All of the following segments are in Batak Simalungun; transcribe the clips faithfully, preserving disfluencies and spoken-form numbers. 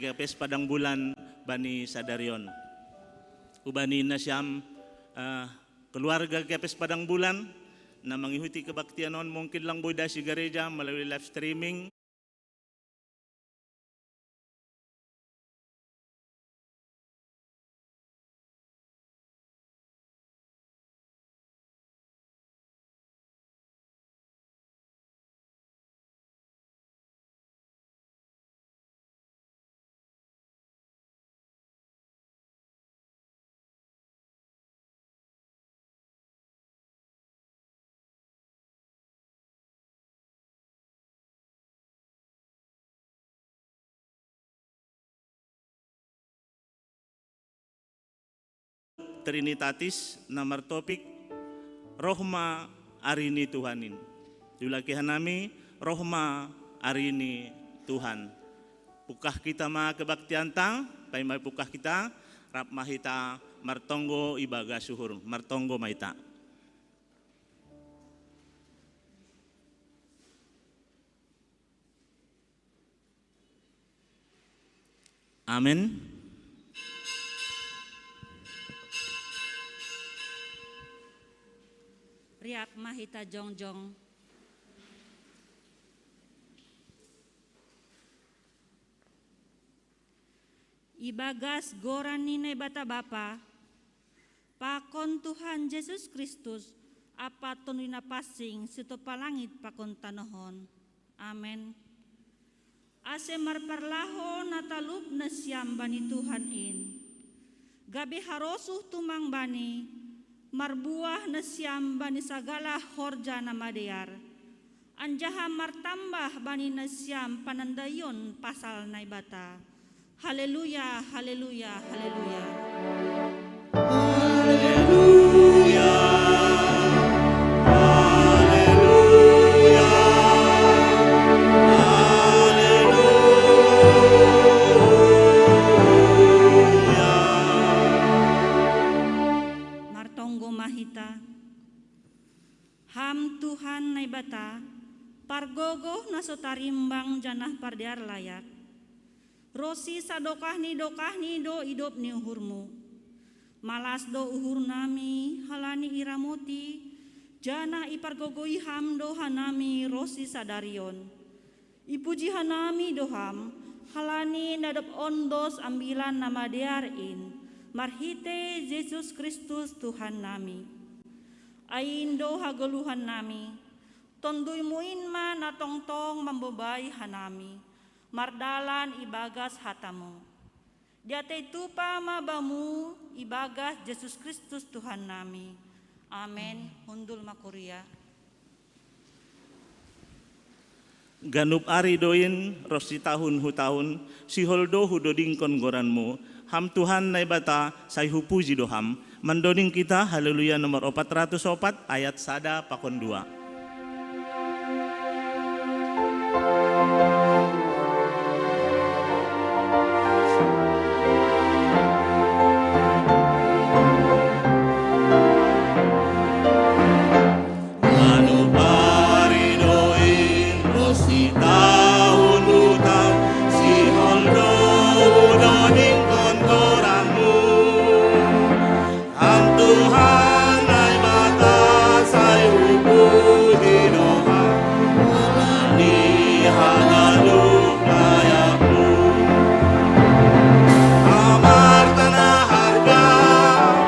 G P S Padang Bulan bani sadari on. Ubani nasiam, eh, keluarga G P S Padang Bulan na mangihuti kebaktian on, mungkin lang boi da si gereja melalui live streaming. Trinitatis na martopik, Roh ma ari ni Tuhan in. Diulaki hanami, Roh ma ari ni Tuhan. Pukah kita ma kebaktianta, paima pukah kita, rap ma hita martonggo ibagas uhur, martonggo ma hita. Amin. Riap ma hita jongjong. Ibagas goran ni Naibata Bapa, pakon Tuhan Jesus Kristus, ampa Tonduy Napansing, sitopa langit pakon tanoh on. Amen. Ase marparlahou na talup nasiam bani Tuhan in, gabe harosuh tumang Bani, marbuah nasiam bani sagala horja na madear, anjaha martambah bani nasiam panandaion pasal Naibata. Haleluya, haleluya, haleluya. Haleluya, haleluya, haleluya. Martonggo ma hita. Ham Tuhan Naibata, pargogoh na so tarimbang janah pardear layak, ronsi sadokah ni dokahni do idop ni uhurmu. Malas do uhurnami halani iramoti, janah ipargogoi Ham do hanami ronsi sadari on. Ipuji hanami do Ham, halani na dob ondos Ambilan Namadear in, marhitei Jesus Kristus Tuhannami. Ai in do hagoluhannami, TonduyMu in ma na tongtong mambobai hanami, mardalan ibagas hataMu. Diatei tupa ma Bamu ibagas Jesus Kristus Tuhannami. Amen. Hundul ma kuria. Ganup ari do in, ronsi tahun hu tahun, sihol do hudodingkon goranMu, Ham Tuhan Naibata, sai hupuji do Ham. Mandoding kita, Haleluya nomor opat ratus opat, ayat sada pakon dua. Manupari do in, ronsi tahun hu tahun, sihol do hudodingkon goranMu. Ham Tuhan Naibata, sai hupuji do Ham, halani haganup layakMu. Amar tana harga,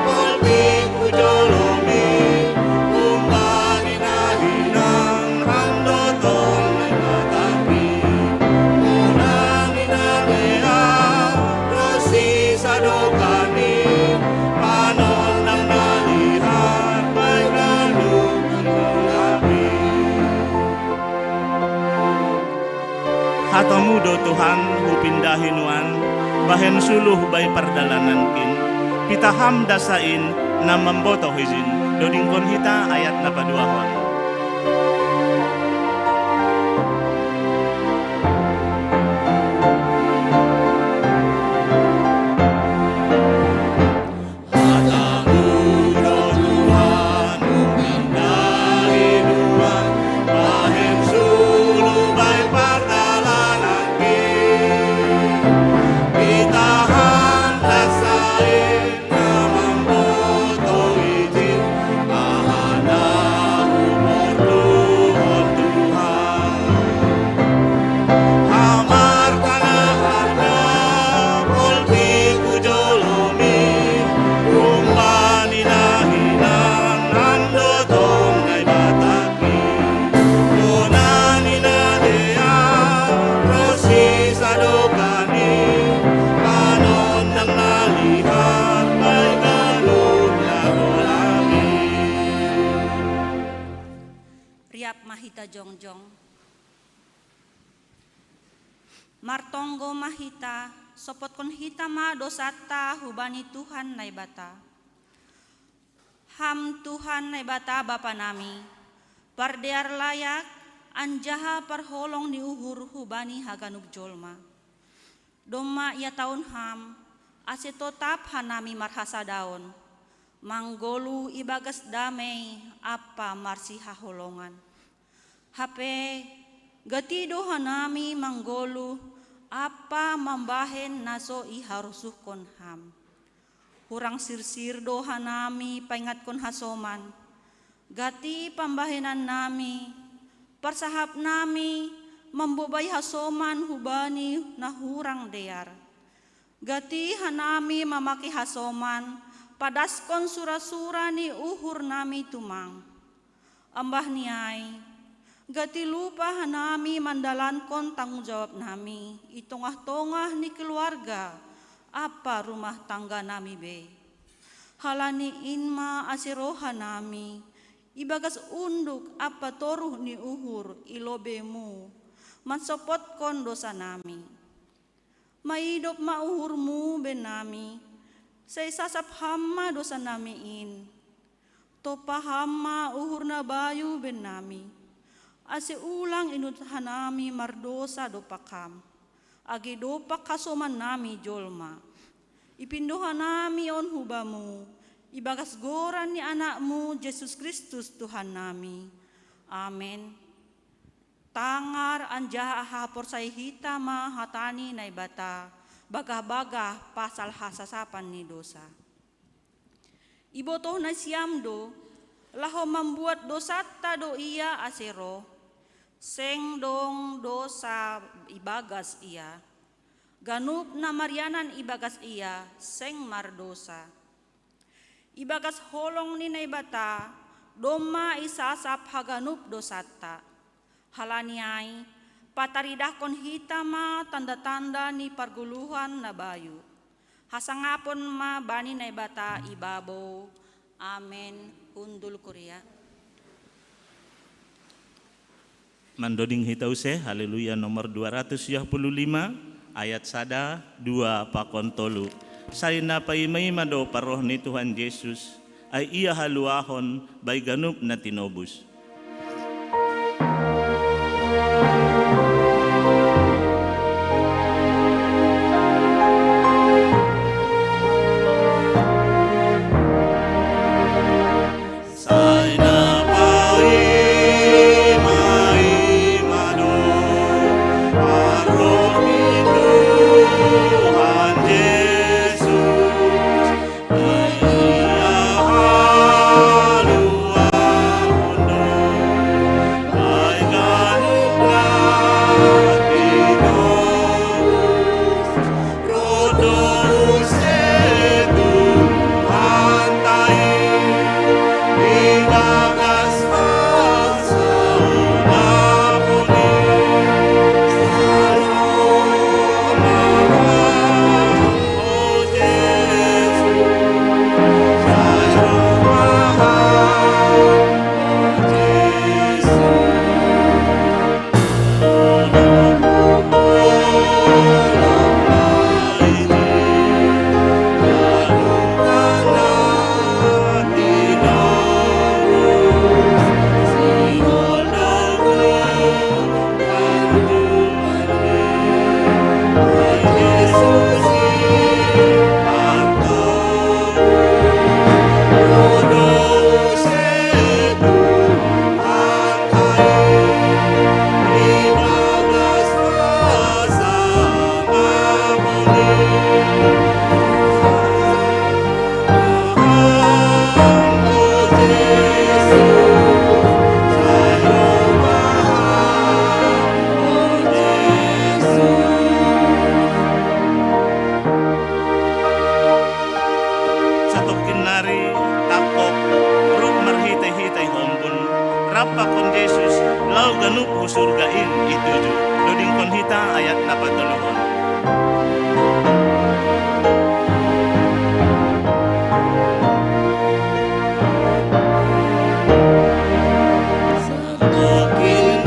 poltik hu jolomi, humbani na hinan Ham do tong Naibatami. Unang inanea, ronsi sadokahni, panondang na lihat, baik lalu mengurapi. HataMu do Tuhan hupindahi nuan, bahen suluh bai pardalanankin. Pitah Ham dasa in, na mambotoh ijin. Dodingkon hita ayat na paduahon. jongjong. Martonggo ma hita, sopotkon hita ma dosanta hubani Tuhan Naibata. Ham Tuhan Naibata Bapa nami, pardear layak, anjaha parholong ni uhur hubani haganup jolma. Domma iatahon Ham, ase totap hanami marhasadaon, manggoluh ibagas damei ampa marsihaholongan. Hape, gati do hanami manggoluh ampa mambahen na so iharosuhkon Ham. Hurang sirsir do hanami paingatkon hasoman. Gati pambahenannami, parsahapnami mambobai hasoman hubani na hurang dear. Gati hanami mamake hasoman padaskon sura-sura ni uhurnami tumang. Ambah ni ai, gati lupa hanami mandalankon tanggung jawabnami i tongah-tongah ni keluarga ampa rumah tangganami be. Halani in ma ase rohanami ibagas unduk ampa toruh ni uhur i lobei-Mu mansopotkon dosanami. Maidop ma uhur-Mu bennami, sai sasap Ham ma dosanami in. Tompa Ham ma uhur na bayu bennami, ase ulang inut hanami mardosa dompak Ham, age dompak hasomannami jolma. Ipindo hanami on hu Bamu, ibagas goran ni Anak-Mu Jesus Kristus Tuhannami. Amen. Tangar anjaha haporsaya hita ma hata ni Naibata, bagah-bagah pasal hasasapan ni dosa. Ibotoh nasiam do, laho mambuat dosanta do Ia ase roh, seng dong dosa ibagas Ia. Ganup na marianan ibagas Ia seng mardosa. Ibagas holong ni Naibata, domma isasap haganup dosanta. Halani ai, pataridahkon hita ma tanda-tanda ni pargoluhan na bayu. Hasangapon ma bani Naibata i babou. Amen. Hundul kuria. Mandoding hita use, Haleluya nomor dua ratus dua puluh lima, ayat sada, dua pakon tolu. Sai na paima-ima do parroh ni Tuhan Jesus, ai Ia haluahon bai ganup na tinobus. Satongkin nari tangkok, rap marhitei-hitei hombun, rap pakon Jesus, laho ganup hu surga in i tuju. Dodingkon hita ayat na patoluhon. Satongkin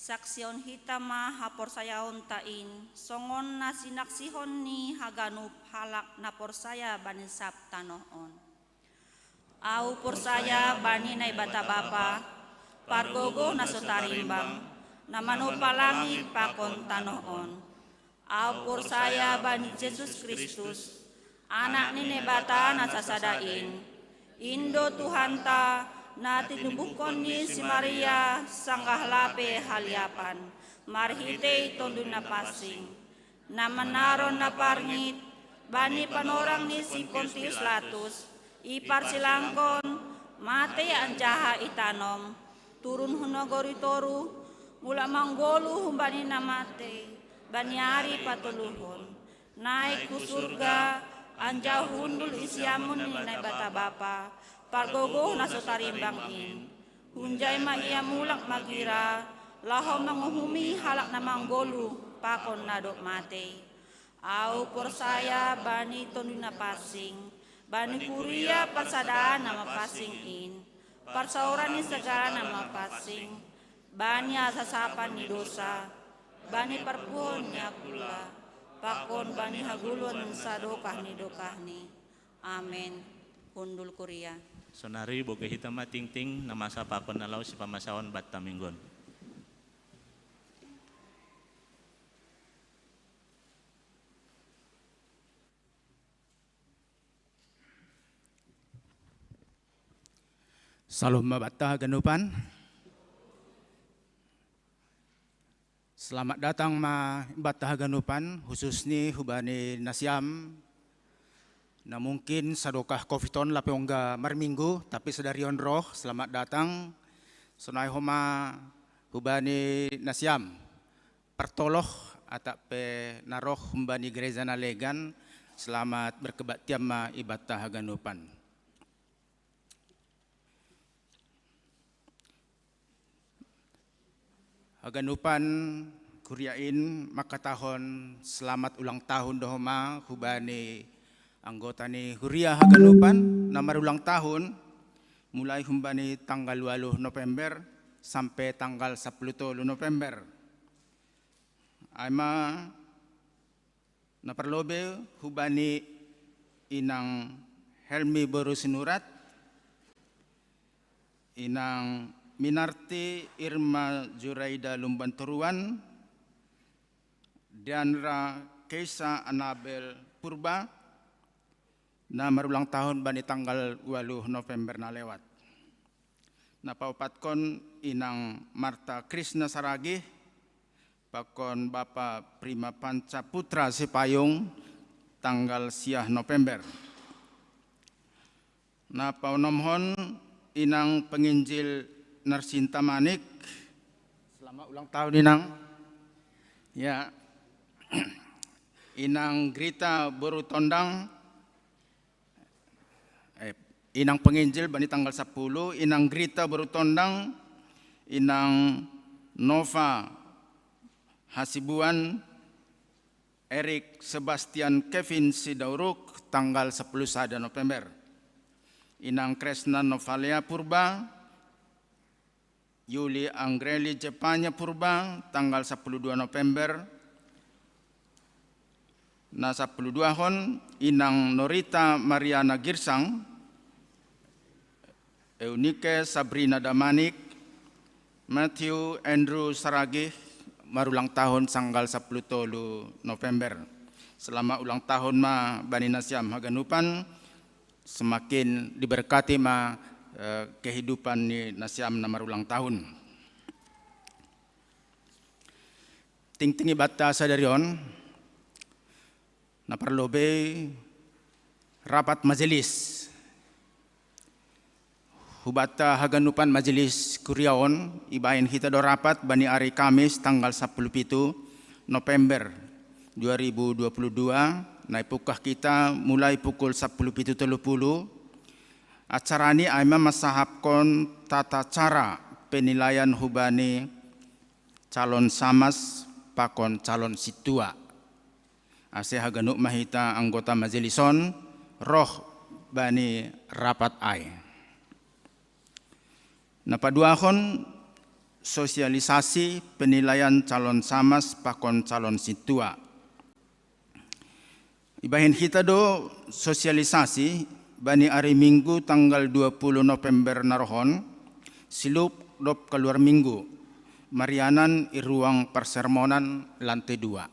Saksihon hita ma haporsayaonta in, songon na sinaksihon ni haganup halak na porsaya bani sab tanoh on. Ahu porsaya bani Naibata Bapa, pargogoh na so tarimbang, na manompa langit pakon tanoh on. Ahu porsaya bani Jesus Kristus, Anak ni Naibata na sasada in. In do Tuhanta, na tinubuhkon ni si Maria sanggah lape haliapan, marhitei Tonduy Napansing. Na manaron na parngit bani panorang ni si Pontius Latus, iparsilangkon, matei anjaha itanom, turun hu nagori toruh, mulak manggoluh humbani na matei, bani ari patoluhon, naek hu surga, anjaha hundul i siamun ni Naibata Bapa, pargogoh na so tarimbang in. Hunjai ma Ia mulak magira, laho manguhumi halak na manggoluh pakon na dob matei. Ahu porsaya bani Tonduy Napansing, bani kuria parsadaan na mapansing in, parsaoran ni sagala na mapansing, bani hasasapan ni dousa, bani parpuhon ni angkula, pakon bani hagoluhan sadokah ni dokahni. Amen. Hundul kuria. Sonari bogei hita ma tingting na masa pakon na laho sipamasaon banta minggu on. Salom ma banta haganupan. Selamat datang ma banta haganupan, khususni hubani nasiam na mungkin sadokah covid on lape ongga marminggu, tapi sadari on roh, selamat datang. Sonai homa hubani nasiam partoloh atap pe na roh humbani gereja na legan, selamat berkebaktian ma i banta haganupan. Haganupan kuria in mangkatahon selamat ulang tahun do homa hubani anggota ni huria haganupan na marulang tahun, mulai humbani tanggal ualuh November sampe tanggal sapuluh tolu November. Ai ma na parlobei hubani inang Helmi boru Sinurat, inang Minarti Irma Juraida Lumban Toruan, Dianra Keisa Anabel Purba, na marulang tahun bani tanggal ualuh November na lewat. Na paopatkon inang Marta Krisna Saragih, pakon bapa Prima Panca Putra Sipayung, tanggal siah November. Na paonomhon inang penginjil Narsinta Manik. Selamat ulang tahun, Inang. Ya. Inang Grita boru Tondang, eh, inang penginjil bani tanggal sapuluh, inang Grita boru Tondang, inang Nova Hasibuan, Erik Sebastian Kevin Sidauruk, tanggal sapuluh sada November. Inang Kresna Novalia Purba, Yuli Anggreli Jepanya Purba, tanggal sapuluh dua November. Na sapuluh duahon, inang Norita Mariana Girsang, Eunike Sabrina Damanik, Matthew Andrew Saragih, marulang tahun tanggal sapuluh tolu November. Selamat ulang tahun ma bani nasiam haganupan, semakin diberkati ma, eh, kehidupan ni nasiam na marulang tahun. Tingting i banta sadari on, na parlobei rapat majelis. Hubanta haganupan majelis kuria on, ibahen hita do rapat bani ari Kamis tanggal sapuluh pitu November dua ribu dua puluh dua, na ipungkah hita mulai pukul sapuluh pitu tolu puluh. Acarani ai ma mansahapkon tata cara penilaian hubani calon samas pakon calon sintua. Ase haganup ma hita anggota majelis on roh bani rapat ai. Na paduahon, sosialisasi penilaian calon samas pakon calon sintua. Ibahen hita do sosialisasi bani ari Minggu tanggal dua puluh November na rohon, silup dob kaluar Minggu, marianan i ruang parsermonan lantai dua.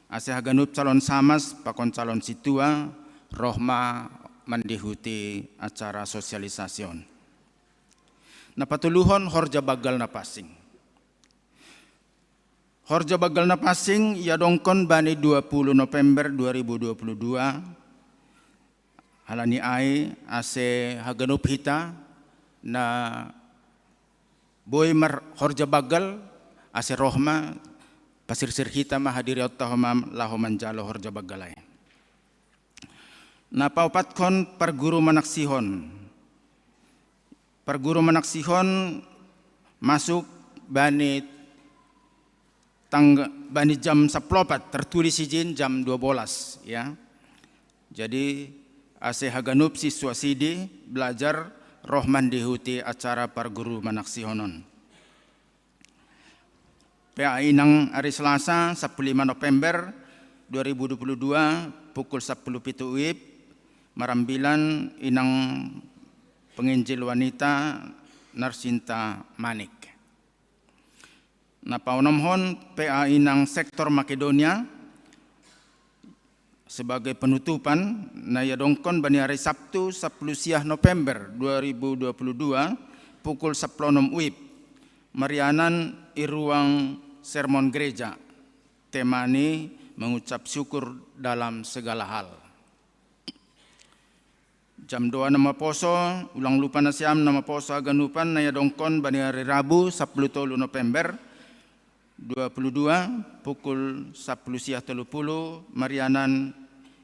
Ase haganup calon samas pakon calon sintua roh ma mandihuti acara sosialisasi on. Na patoluhon, horja banggal na pansing. Horja banggal na pansing iadongkon bani dua puluh November dua ribu dua puluh dua. Halani ai ase haganup hita na boi marhorja banggal, ase roh ma, pasirsir hita ma hadirion ta homa laho manjalo horja banggal ai. Na paopatkon, parguru manaksihon. Parguru manaksihon masuk bani tangga, bani jam sampulu opat, tertulis izin jam dua belas, ya. Jadi ase haganup siswa sidi belajar roh mandihuti acara parguru manaksihonon. P A inang ari Selasa sampulu lima November dua ribu dua puluh dua, pukul sampulu pitu wib, marambilan inang penginjil wanita Narsinta Manik. Na paonomhon, P A inang sektor Makedonia sebagai penutupan na iadongkon bani ari Sabtu sampulu siah November dua ribu dua puluh dua, pukul sampulu onom wib, marianan i ruang sermon gereja. Tema ni mengucap syukur dalam segala hal. Jam dua na maposo, ulang lupa nasiam na maposo haganupan na iadongkon bani ari Rabu sampulu tolu November dua puluh dua, pukul sampulu siah tolu pulu, marianan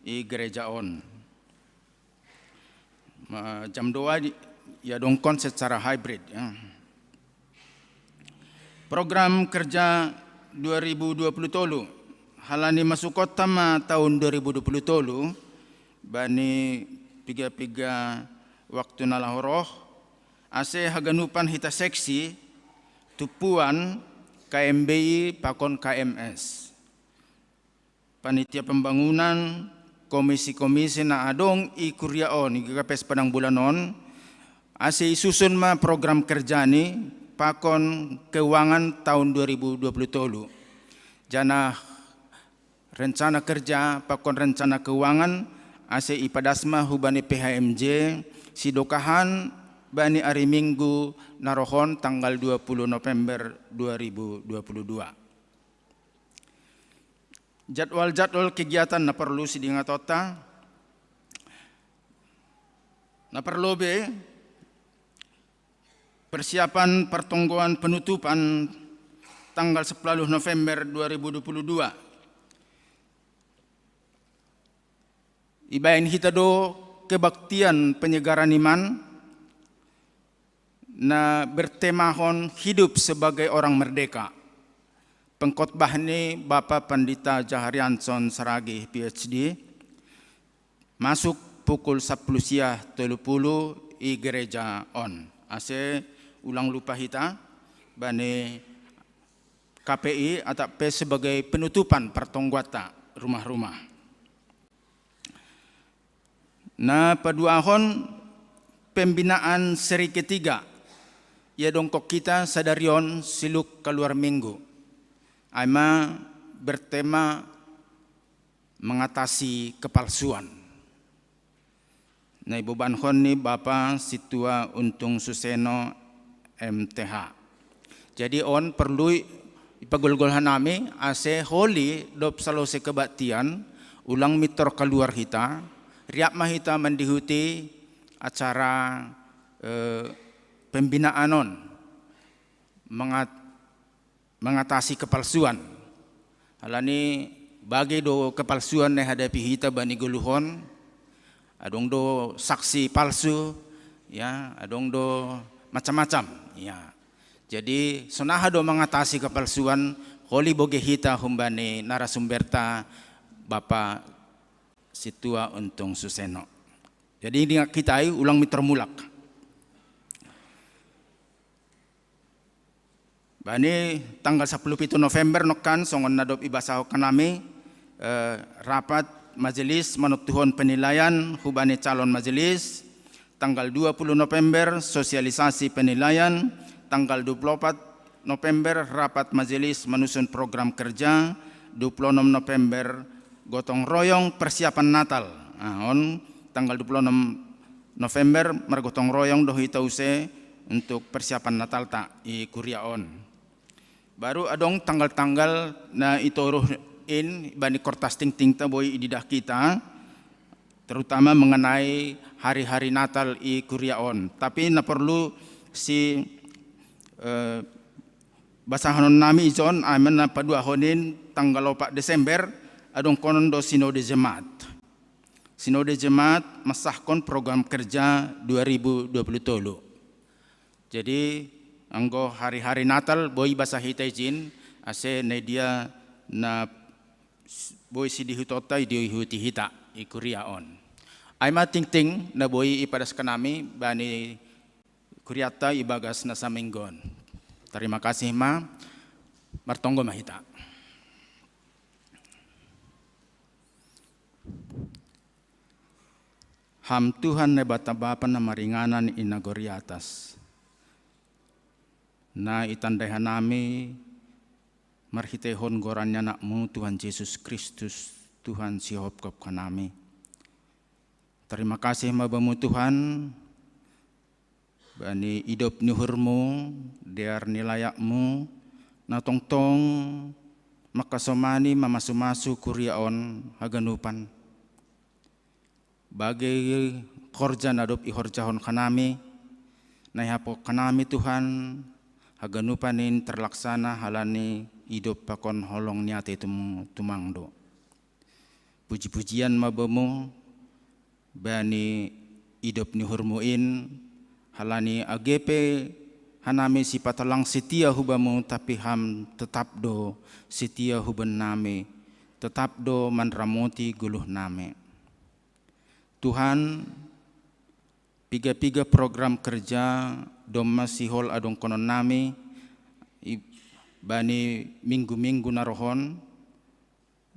i gereja on. Ma-, jam dua di-, iadongkon secara hybrid, ya. Program kerja dua ribu dua puluh tolu. Halani masukotta ma taun dua ribu dua puluh tolu, bani piga-piga waktu na laho roh, ase haganupan hita seksi, tumpuan, K M B I pakon K M S. Panitia pembangunan, komisi-komisi na adong i kuria on, i G K P S Padang Bulan on, ase isusun ma program kerja ni pakon keuangan taun dua ribu dua puluh tolu. Janah rencana kerja pakon rencana keuangan ase ipadas ma hubani P H M J sidokahan bani ari Minggu na rohon tanggal dua puluh November dua ribu dua puluh dua. Jadwal-jadwal kegiatan na perlu sidingatonta. Na parlobei, persiapan partonggoan penutupan tanggal sampulu November dua ribu dua puluh dua. Ibaen hita do kebaktian penyegaran iman na bertemahon hidup sebagai orang merdeka. Pengkhotbah ni Bapa Pandita Jaharianson Saragih, P H D, masuk pukul sampulu siah tolu pulu i gereja on. Ase ulang lupa hita bani K P I atap pe sebagai penutupan partonggoanta rumah-rumah. Na paduahon, pembinaan seri ketiga. Iadongkon hita sadari on siluk kaluar Minggu. Ai ma bertema mengatasi kepalsuan. Na ibobanhon ni Bapa Sintua Untung Suseno, M T H. Jadi on perlu ipagolgol hanami ase holi dob salose kebaktian, ulang mintor kaluar hita, riap ma hita mandihuti acara, eh, pembinaan on, mengat-, mengatasi kepalsuan. Halani bage do kepalsuan na ihadapi hita bani goluhon, adong do saksi palsu, ya, adong do macam-macam, ya. Jadi, sonaha do mengatasi kepalsuan, holi boge hita humbani narasumberta Bapa Sintua Untung Suseno. Jadi, dingat hita i ulang mintor mulak. Bani tanggal sapuluh pitu November nokkan songon na dob ibasaho kanami, eh, rapat majelis manontuhon penilaian hubani calon majelis. Tanggal dua puluh November sosialisasi penilaian. Tanggal dua puluh empat November rapat majelis manusun program kerja. Dua puluh enam November gotong royong persiapan Natal. Nah, on tanggal dua puluh enam November margotong royong do hita use untuk persiapan Natal ta i kuria on. Baru adong tanggal-tanggal na itoruh in bani kortas tingting ta boi ididah kita, terutama mengenai hari-hari Natal i kuria on. Tapi na perlu si, eh, basahonon nami ijon, amen na paduahon in tanggal opat Desember, adong konon do Sinode Jemaat. Sinode Jemaat mansahkon program kerja dua ribu dua puluh tolu. Jadi, anggo hari-hari Natal boi basa hita ijin, ase na dia na s-, boi sidihutonta diihuti hita i kuria on. Ai ma tingting na boi ipadaskon nami bani kuriata ibagas na saminggu on. Terima kasih ma, martonggo ma hita. Ham Tuhan Naibata Bapa na maringanan i nagori atas, na itandai hanami marhiteihon goran ni Anakmu Tuhan Jesus Kristus, Tuhan sihopkop hanami. Terima kasih ma Bamu Tuhan, bani idop ni uhurmu, dear ni layakmu, na tongtong mangkasomani mamasu-masu kuria on haganupan. Bagai horja na dob ihorjahon hanami, na ihapokhon hanami Tuhan, haganupan in terlaksana halani idop pakon holong ni ataimu tumang do. Puji-pujian ma Bamu, bani idop ni uhurmu in, halani age pe hanami sipata lang setia hu Bamu, tapi Ham tetap do setia hu bannami, tetap do manramoti goluhnami. Tuhan, piga-piga program kerja domma sihol adongkonon nami i-, bani minggu-minggu na rohon,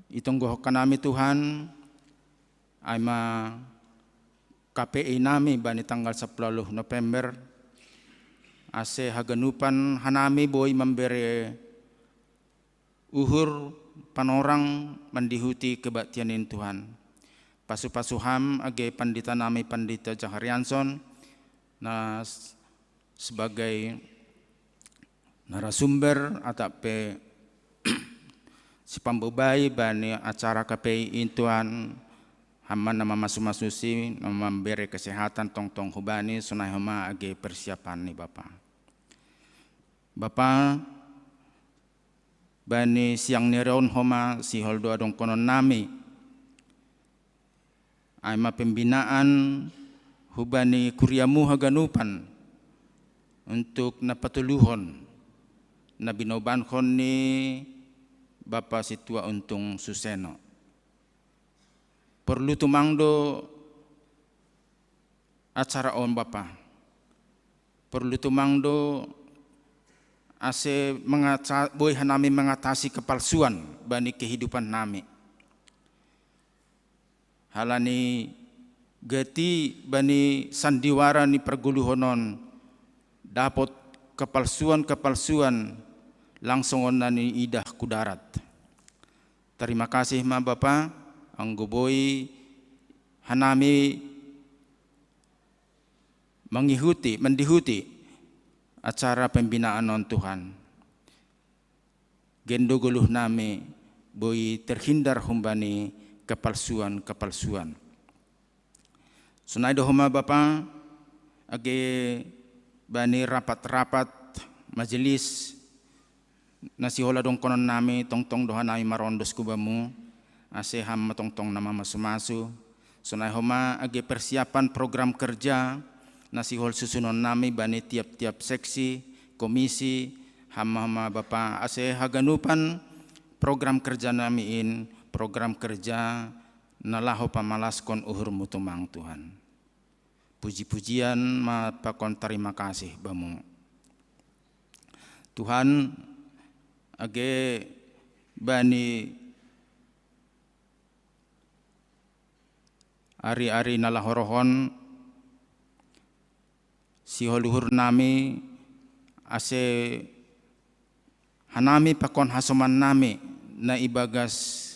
itonggohon hanami Tuhan, ai ma K P I nami bani tanggal sapuluh November, ase haganupan hanami boi mambere uhur panorang mandihuti kebaktian in Tuhan. Pasu-pasu Ham age pandita nami Pandita Jaharianson, na s-, sebagai narasumber atap pe sipambobai bani acara K P I in Tuhan, Ham ma na mamasu-masusi, na mambere kesehatan tongtong hubani, sonai homa age persiapan ni Bapa. Bapa, bani siang ni ari on homa sihol do adongkonon nami. Ai ma pembinaan hubani kuriamu haganupan untuk na patoluhon na binobankon ni Bapa Sintua Untung Suseno. Porlu tumang do acara on Bapa. Porlu tumang do ase mangata-, boi hanami mangatasi kepalsuan bani kehidupan nami. Halani gati bani sandiwara ni pargoluhon on dapot kepalsuan-kepalsuan langsung on na niidah hu darat. Terima kasih ma Bapa, anggo boi hanami mangihuti, mandihuti acara pembinaan on Tuhan. Gendo goluh nami boi terhindar humbani kepalsuan-kepalsuan. Sonai do homa Bapa, age bani rapat-rapat majelis na sihol adongkonon nami, tongtong do hanami marondos hu Bamu, ase Ham ma tongtong na mamasu-masu. Sonai homa age persiapan program kerja na sihol susunon nami bani tiap-tiap seksi, komisi, Ham ma homa Bapa, ase haganupan program kerja nami in, program kerja na laho pamalaskon uhur-Mu tumang Tuhan. Puji-pujian ma pakon tarima kasih Bamu. Tuhan, age bani ari-ari na laho rohon, sihol uhur nami, ase hanami pakon hasoman nami na ibagas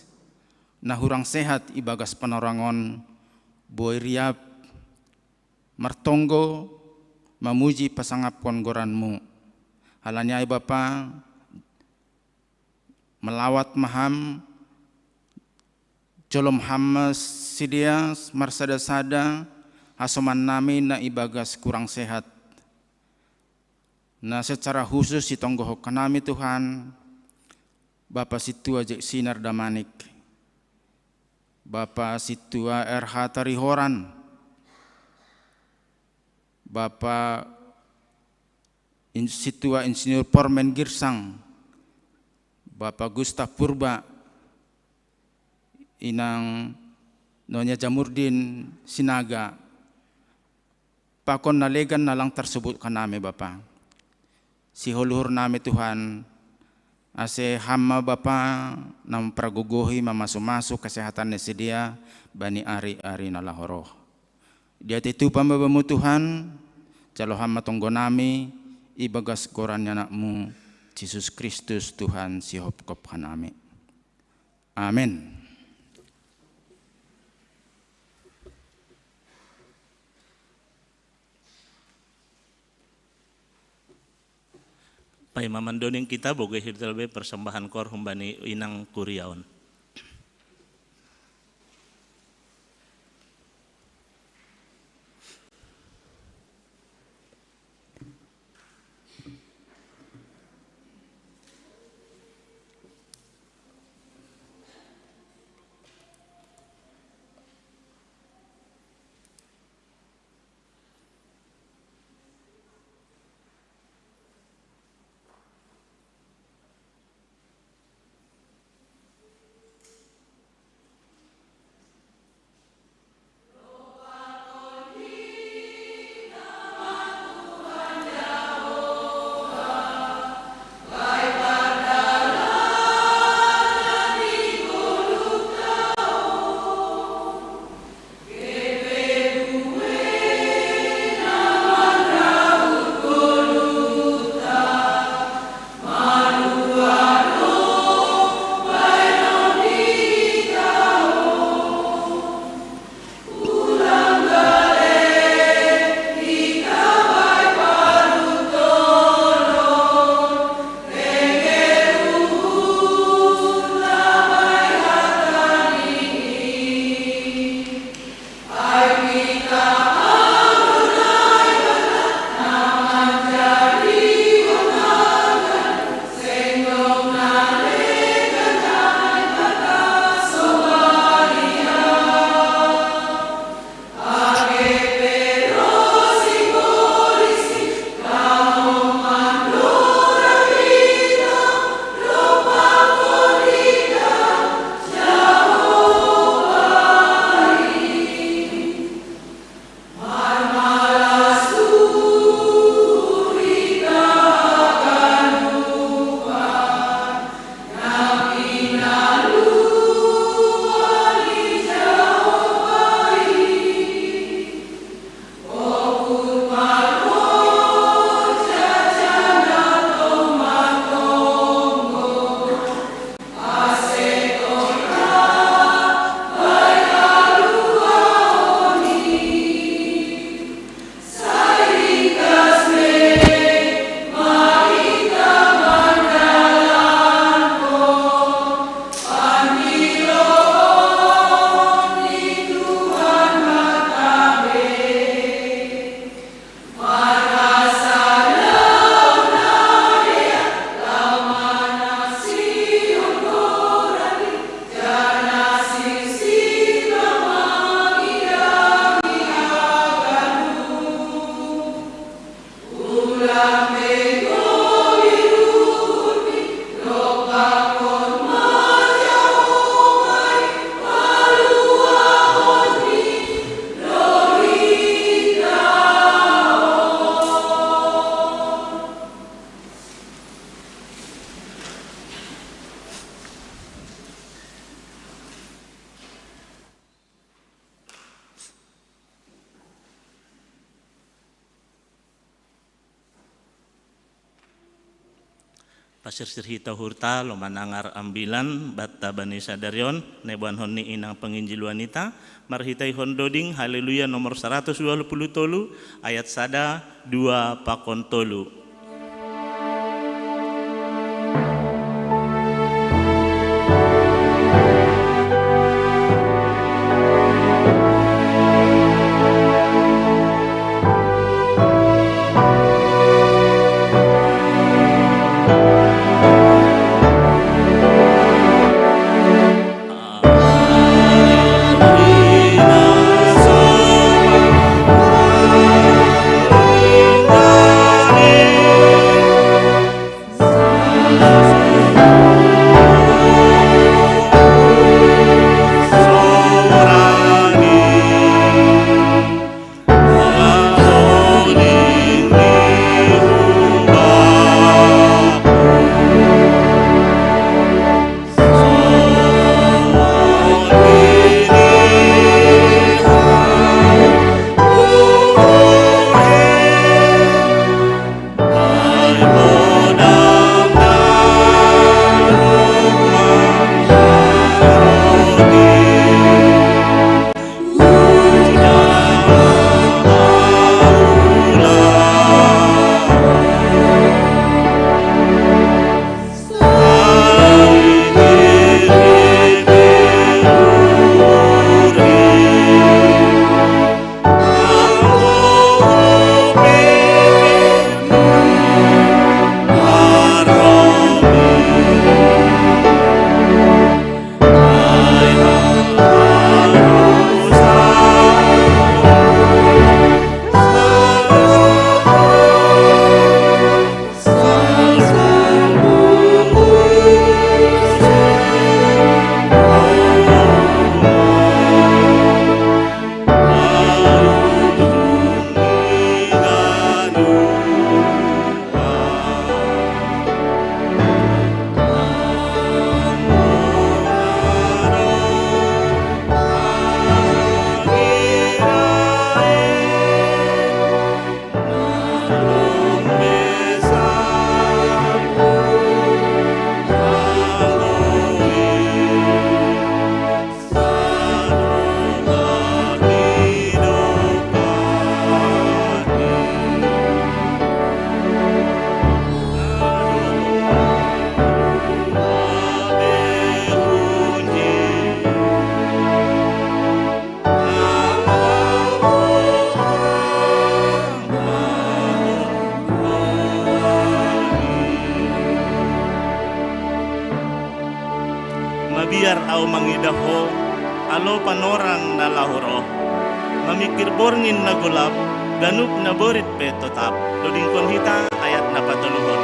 na hurang sehat ibagas panorangon, boi riap martonggo mamuji pasangapkon goranmu. Halani ai Bapa, melawat maham, jolom ham sidea marsada-sada, hasoman nami na ibagas kurang sehat. Na secara khusus sitonggohon hanami Tuhan, Bapa Situa Jek Sinar Damanik, Bapa Situa R H Tarihoran, Bapa In-, Situa Insinyur Pormen Girsang, Bapa Gustav Purba, Inang Nonya Jamurdin Sinaga, pakon na legan na lang tarsubut hanami Bapa. Sihol uhur nami Tuhan, ase ham ma Bapa na mampargogohi mamasu-masu kesehatan ni sidea bani ari-ari na laho roh. Dia titupa ma Bamu Tuhan, jalo ham ma tonggo nami, ibagas goran ni Anakmu, Jesus Kristus Tuhan sihopkop hanami. Amin. Paima mandoning kita, bogei hita lebe persembahan koor humbani inang kuriaon. Pasirsir hita uhurta, lomanangar ambilan batta bani sadarion, neboanhon ni inang panginjiluan ita, marhitehon doding Haleluya nomor saratus dua puluh tolu, ayat sada, dua pakon tolu. Mabiar ahu mangidah Ho, alo panorang na laho roh, mamingkir borngin na golap, ganup na borit pe totap. Dodingkon hita ayat na patoluhon.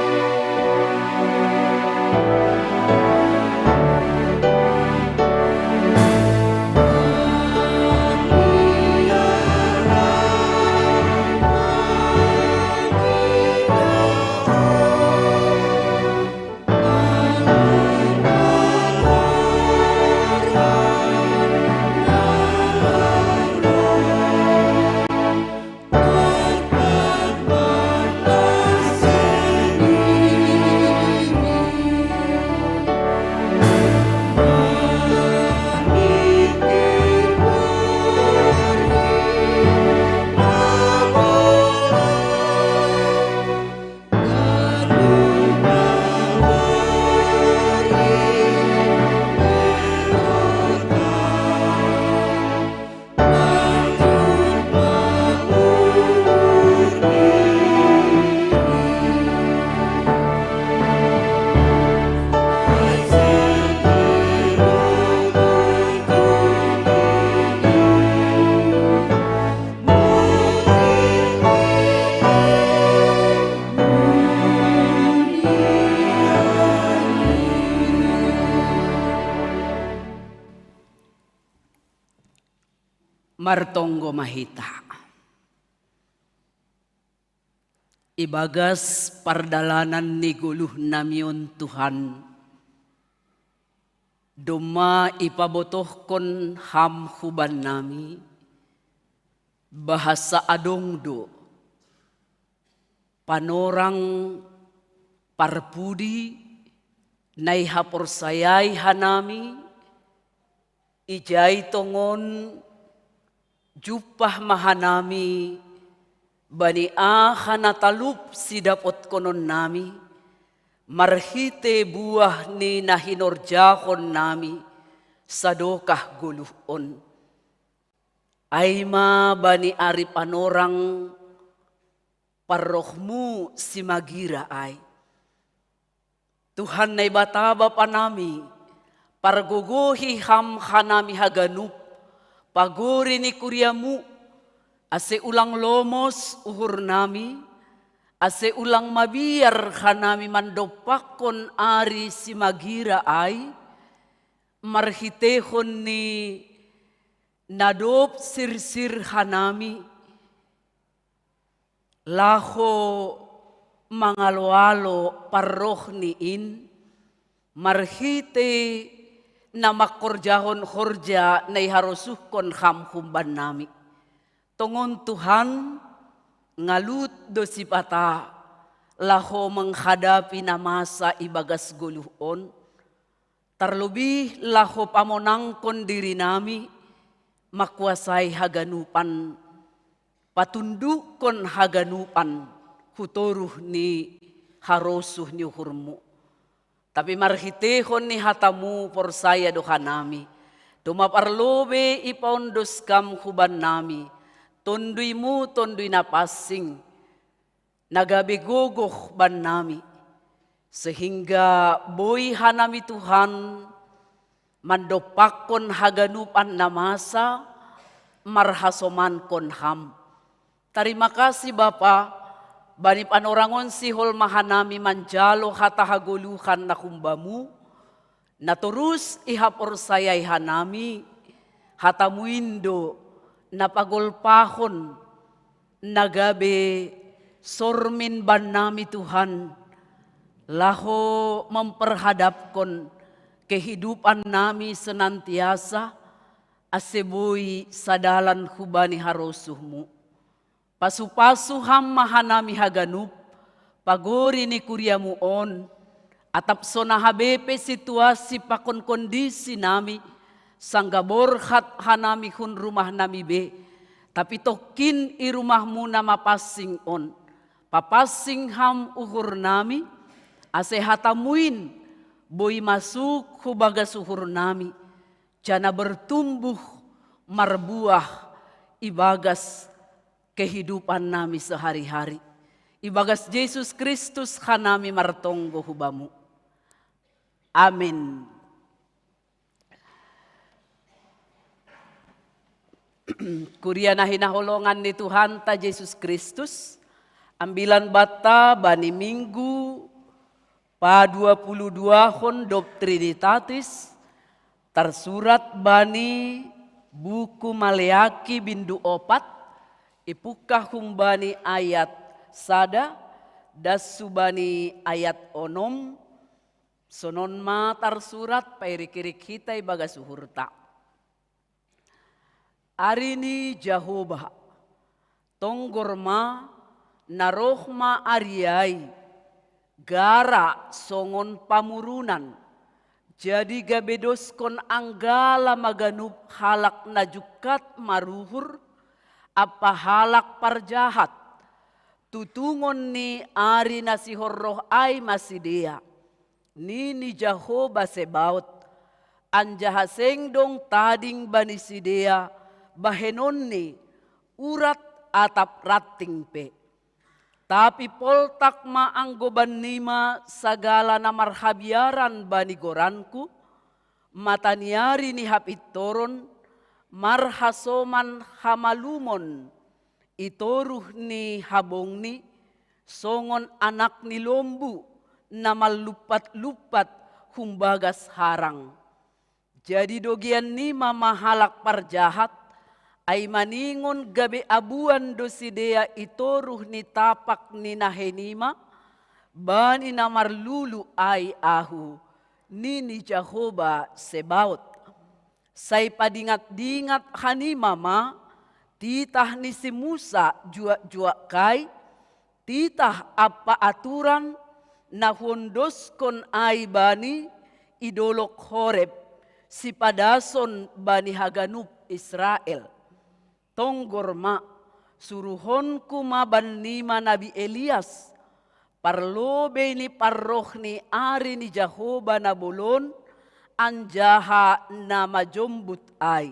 Martonggo ma hita. Ibagas pardalanan ni goluhnami on, Tuhan, domma ipabotohkon Ham hubannami, bahasa adong do panorang, parpudi, Na ihaporsayai hanami, ijai tongon jumpah ma hanami bani aha na talup sidapotkononnami, marhitei buah ni na hinorjahonnami sadokah goluh on. Ai ma bani ari panorang parrohmu simagira ai. Tuhan Naibata Bapa nami, pargogohi Ham hanami haganup, pagori ni kuriamu, ase ulang lomos uhurnami, ase ulang mabiar hanami mandompakkon ari simagira ai, marhiteihon ni na dob sirsir hanami, laho mangalo-alo parrohni in, marhitei na mangkorjahon horja na iharosuhkon Ham humbannami. Tongon Tuhan, ngalut do sipata, laho menghadapi na masa ibagas goluh on, tarlobih laho pamonangkon dirinami, makuasai haganupan, patundukkon haganupan hu toruh ni harosuh ni uhurmu. Tapi marhiteihon ni hatamu porsaya do hanami, domma parlobei ipaondos Ham hubannami, tonduimu tondui na pansing, na gabe gogoh bannami, sehingga boi hanami Tuhan mandompakkon haganupan na masa, marhasomankon Ham. Tarima kasih Bapa, bani panorangon sihol ma hanami manjalo hata hagoluhan na humbamu, na torus ihaporsayai hanami, hatamu in do na pagolpahon, na gabe sormin bannami Tuhan, laho memperhadapkon kehidupan nami senantiasa, ase boi sadalan hubani harosuhmu. Pasu-pasu Ham ma hanami haganup, pagori ni kuriamu on, atap songon aha be pe situasi pakon kondisi nami, sanggah borhat hanami hun rumah nami be, tapi tongkin i rumahmu na mapansing on. Papansing Ham uhur nami, ase hatamu in boi masuk hu bagas uhur nami, janah bertumbuh marbuah ibagas kehidupan nami sehari-hari. Ibagas Jesus Kristus hanami martonggo hu Bamu. Amin. Kuria na hinaholongan ni Tuhanta Jesus Kristus, ambilan banta bani Minggu paduapuluh duahon dob Trinitatis, tarsurat bani buku Maleaki bindu opat, ipungkah humbani ayat sada, das hubani ayat onom, sonon ma tarsurat, pairik-irik hita ibagas uhurta. Ari ni Jahowa, tonggor ma na roh ma ari ai, gara songon pamurunan, jadi gabe doskon anggala ma ganup halak na jungkat maruhur, ampa halak parjahat, tutungon ni ari na sihol roh ai ma sidea, nini Jahowa Sebaot, anjaha seng dong tading bani sidea bahenonni urat atap ranting pe. Tapi poltak ma anggo bannima sagala na marhabiaran bani goranku, mata ni ari ni hapintoron, marhasoman hamalumon i toruh ni habongni, songon anak ni lombu na manlumpat-lumpat humbagas harang. Jadi dogean nima ma halak parjahat, ai maningon gabe abuan do sidea i toruh ni tapak ni nahenima, bani na marlulu ai ahu, nini Jahowa Sebaot. Sai padingat-dingat hanima ma titah ni si Musa juak-juak kai, titah ampa aturan, na huondoskon ai bani i dolok Horeb, sipadason bani haganup Israel. Tonggor ma, suruhonku ma bannima nabi Elias, parlobei ni parroh ni ari ni Jahoba na bolon, anjaha na majombut ai.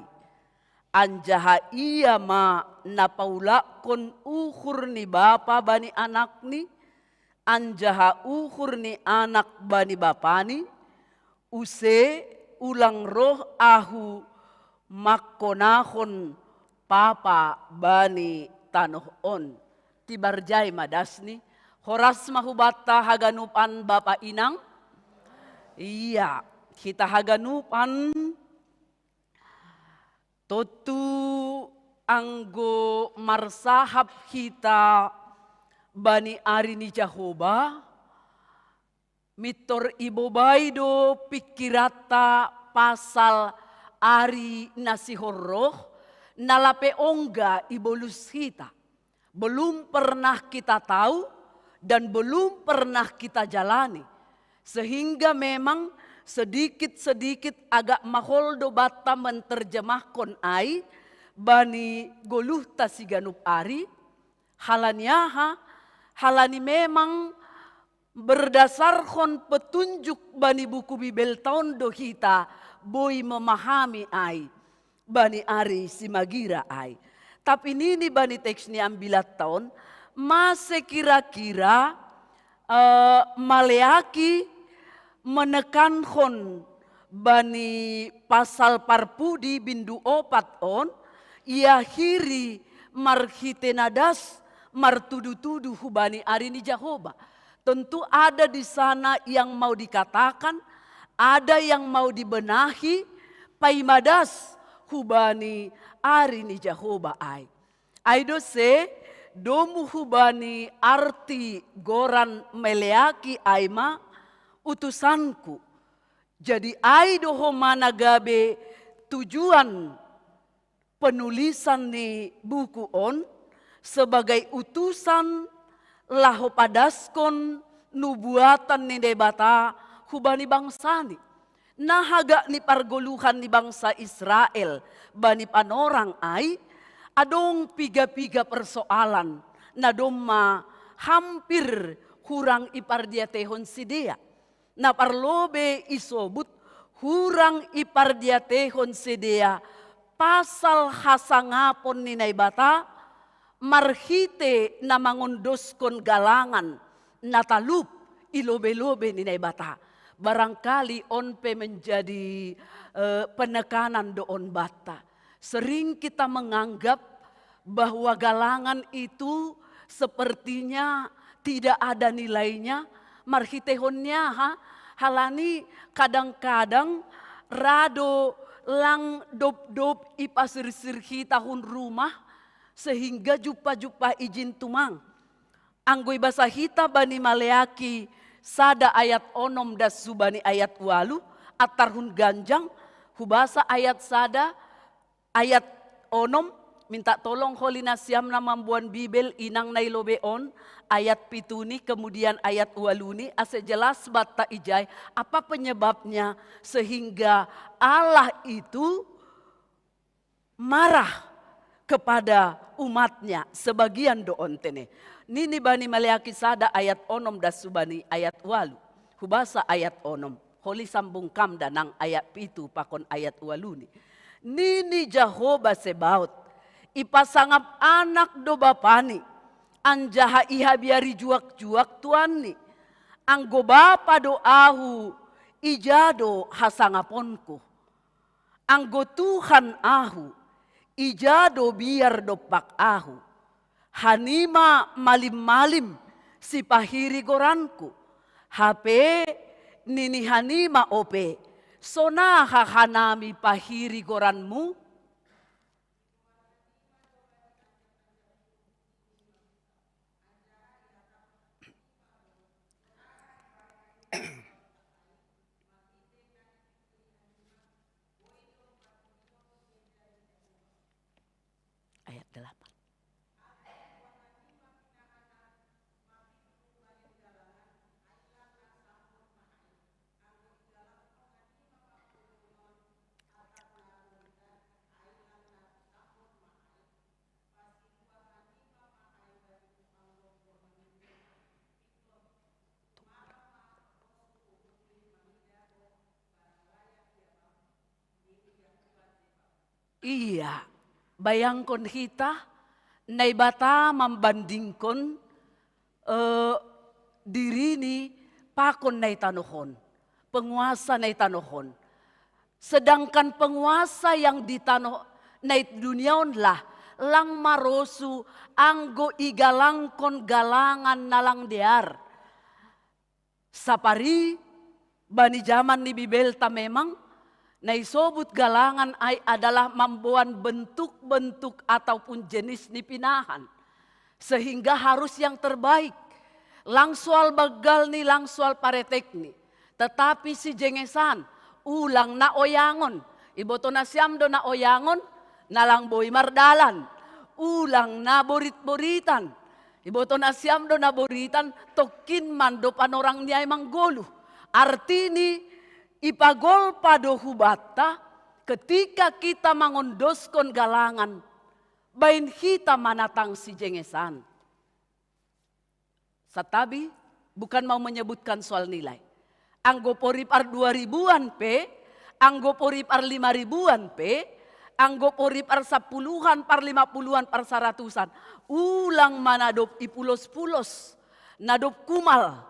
Anjaha ia ma na paulakkon uhur ni bapa bani anakni, anjaha uhur ni anak bani bapani, use ulang roh ahu mangkonahon papa bani tanoh on. Tibarjai ma dasni, horas ma hubanta haganupan bapa inang. Ia, hita haganupan tontu anggo marsahap hita bani ari ni Jahoba, mintor ibobai do pingkiranta pasal ari na sihorroh, na lape ongga ibolus hita. Belum pernah kita tahu dan belum pernah kita jalani. Sehingga memang sedikit-sedikit agak mahol do banta menterjemahkon ai bani goluhta siganup ari, halani aha, halani memang berdasarhon petunjuk bani buku Bibelta on do hita boi memahami ai bani ari simagira ai. Tapi nini bani teks ni ambilatta on, mase kira-kira, eh, Maleaki menekanhon bani pasal parpudi bindu opat on, ia hiri marhite na das martudu-tudu hubani ari ni Jahoba. Tentu ada di sana yang mau dikatakan, ada yang mau dibenahi, paima das hubani ari ni Jahoba ai. Ai do se, domu hubani arti goran Maleaki ai ma utusanku. Jadi ai do homa na gabe tujuan penulisan ni buku on sebagai utusan laho padaskon nubuatan ni Naibata hubani bangsani. Na hagak ni pargoluhan ni bangsa Israel bani panorang ai, adong piga-piga persoalan na domma hampir hurang ipardiatehon sidea. Na parlobei isobut hurang ipardiatehon sidea pasal hasangapon ni Naibata marhite na mangondoskon galangan na talup i lobei-lobei ni Naibata. Barangkali on pe menjadi, eh, penekanan do on banta. Sering kita menganggap bahwa galangan itu sepertinya tidak ada nilainya, marhitehon ni aha, halani kadang-kadang ra do lang dop-dop ipasirsir hita hun rumah, sehingga jumpa-jumpa ijin tumang. Anggo ibasa hita bani Maleaki sada ayat onom das hubani ayat ualu, antar hun ganjang, hubasa ayat sada, ayat onom, minta tolong holi nasiam na mamboan Bibel inang na i lobei on, ayat pituni, kemudian ayat ualuni, ase jelas banta ijai, apa penyebabnya sehingga Allah itu marah kepada umatnya, sebagian do on tene. Nini bani Maleaki sada ayat onom das hubani ayat ualu. Hubasa ayat onom. Holi sambung kam da nang ayat pitu pakon ayat ualuni. Nini Jahoba Sebaot, ipasangap anak do bapani, anjaha ihabiari juak-juak tuanni. Anggo bapa do ahu, ija do hasangaponku. Anggo Tuhan ahu, ija do biar dompak ahu. Hanima malim-malim sipahiri goranku. Hape nini hanima ope, sonaha hanami pahiri goranmu? Ayat delapan. Iya, bayangkon hita, Naibata mambandingkon eh, dirini pakon na i tanoh on, penguasa na i tanoh on. Sedangkan penguasa yang di tanoh na i dunia on lah, lang marosu anggo igalangkon galangan na lang dear. Sapari, bani jaman ni Bibelta memang, na isobut galangan ai adalah mamboan bentuk-bentuk ataupun jenis ni pinahan. Sehingga harus yang terbaik. Lang soal banggalni, lang soal paretekni. Tetapi sijengesan, ulang na oyangon. Iboto nasiam do na oyangon, na lang boi mardalan. Ulang na borit-boritan. Iboto nasiam do na boritan, tongkin ma ndo panorang ni ai manggoluh. Artini, ipagolpa do hubanta, ketika kita mangondoskon galangan, baen hita manatang sijengesan. Santabi, bukan mau menyebutkan soal nilai. Anggo porip ar dua ribuan pe, anggo porip ar lima ribuan pe, anggo porip ar sapuluhan, par lima puluhan, par saratusan. Ulang ma na dob ipulos-pulos, na dob kumal.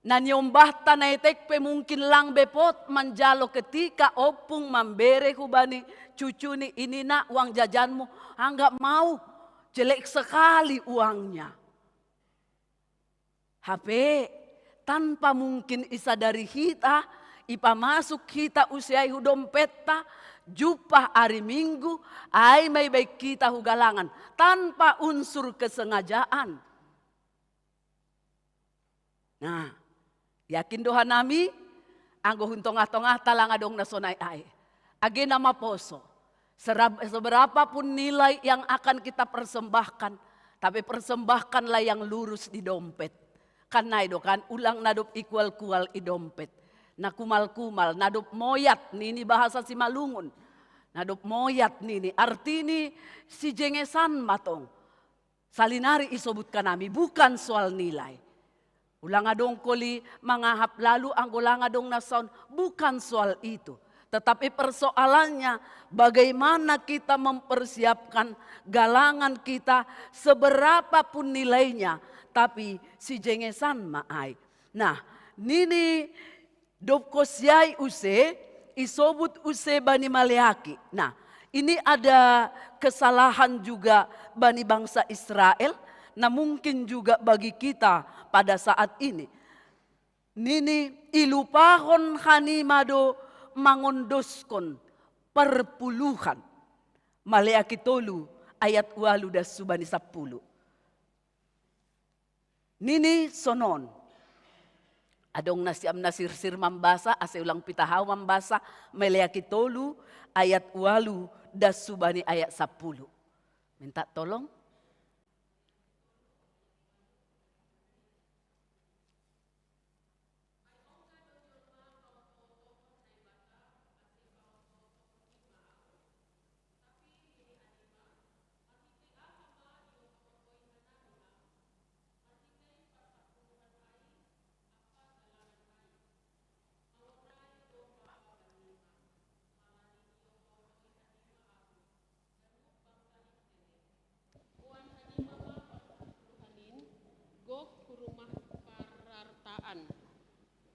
Na niombahta na etek pe mungkin lang bepot manjalo ketika ompung mambere hubani cucuni, "Ini nak uang jajanmu." "Ah, nggak mau, jelek sekali uangnya." Hape, tanpa mungkin isadari hita, ipamasuk hita use ai hu dompetta, jumpah ari Minggu, ai ma ibaen hita hu galangan, tanpa unsur kesengajaan. Nah, yakin do hanami, anggo hun tongah-tongahta lang adong na sonai ai. Age na maposo. Serab-, seberapa pun nilai yang akan kita persembahkan, tapi persembahkanlah yang lurus di dompet. Kan nai do kan, ulang na dob ikual-kual i dompet. Na kumal-kumal, na dob moyat nini bahasa Simalungun. Na dob moyat nini, artini sijengesan ma tong. Salinari isobutkan nami, bukan soal nilai. Ulang adong koli mangahap lalu anggo lang adong na saon, bukan soal itu. Tetapi persoalannya bagaimana kita mempersiapkan galangan kita seberapa pun nilainya, tapi sijengesan ma ai. Nah, nini dob kosiai use, isobut use bani Maleaki. Nah, ini ada kesalahan juga bani bangsa Israel, na mungkin juga bagi kita pada saat ini. Nini, ilupahon hanima do mangondoskon perpuluhan. Maleaki tolu ayat ualu das subani sapuluh. Nini sonon. Adong nasiam na sirsir mambasa, ase ulang pitah ahu mambasa, Maleaki tolu ayat ualu das subani ayat sapuluh. Minta tolong. Gok hu rumah parartaan.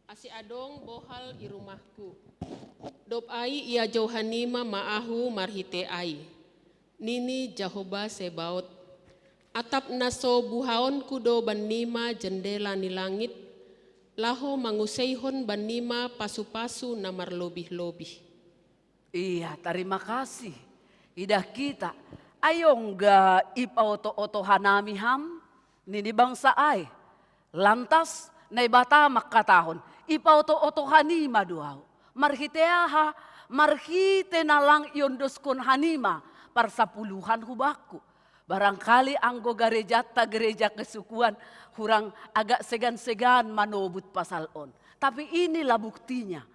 Ase adong bohal i rumahku. Dob ai iajou hanima ma ahu marhite ai, nini Jahowa Sebaot. Atap na so buhaonku do bannima jendela ni langit, laho manguseihon bannima pasu-pasu na marlobih-lobih. Iya, tarima kasih. Idah kita. Ai ongga ipaoto-oto hanami ham, nini bangsa ai. Lantas Naibata mangkatahon, ipaoto-oto hanima do ahu. Marhite aha? Marhite na lang iondoskon hanima parsapuluhan hu bakku. Barangkali anggo garejanta gereja kesukuan hurang agak segan-segan manobut pasal on. Tapi inilah buktinya.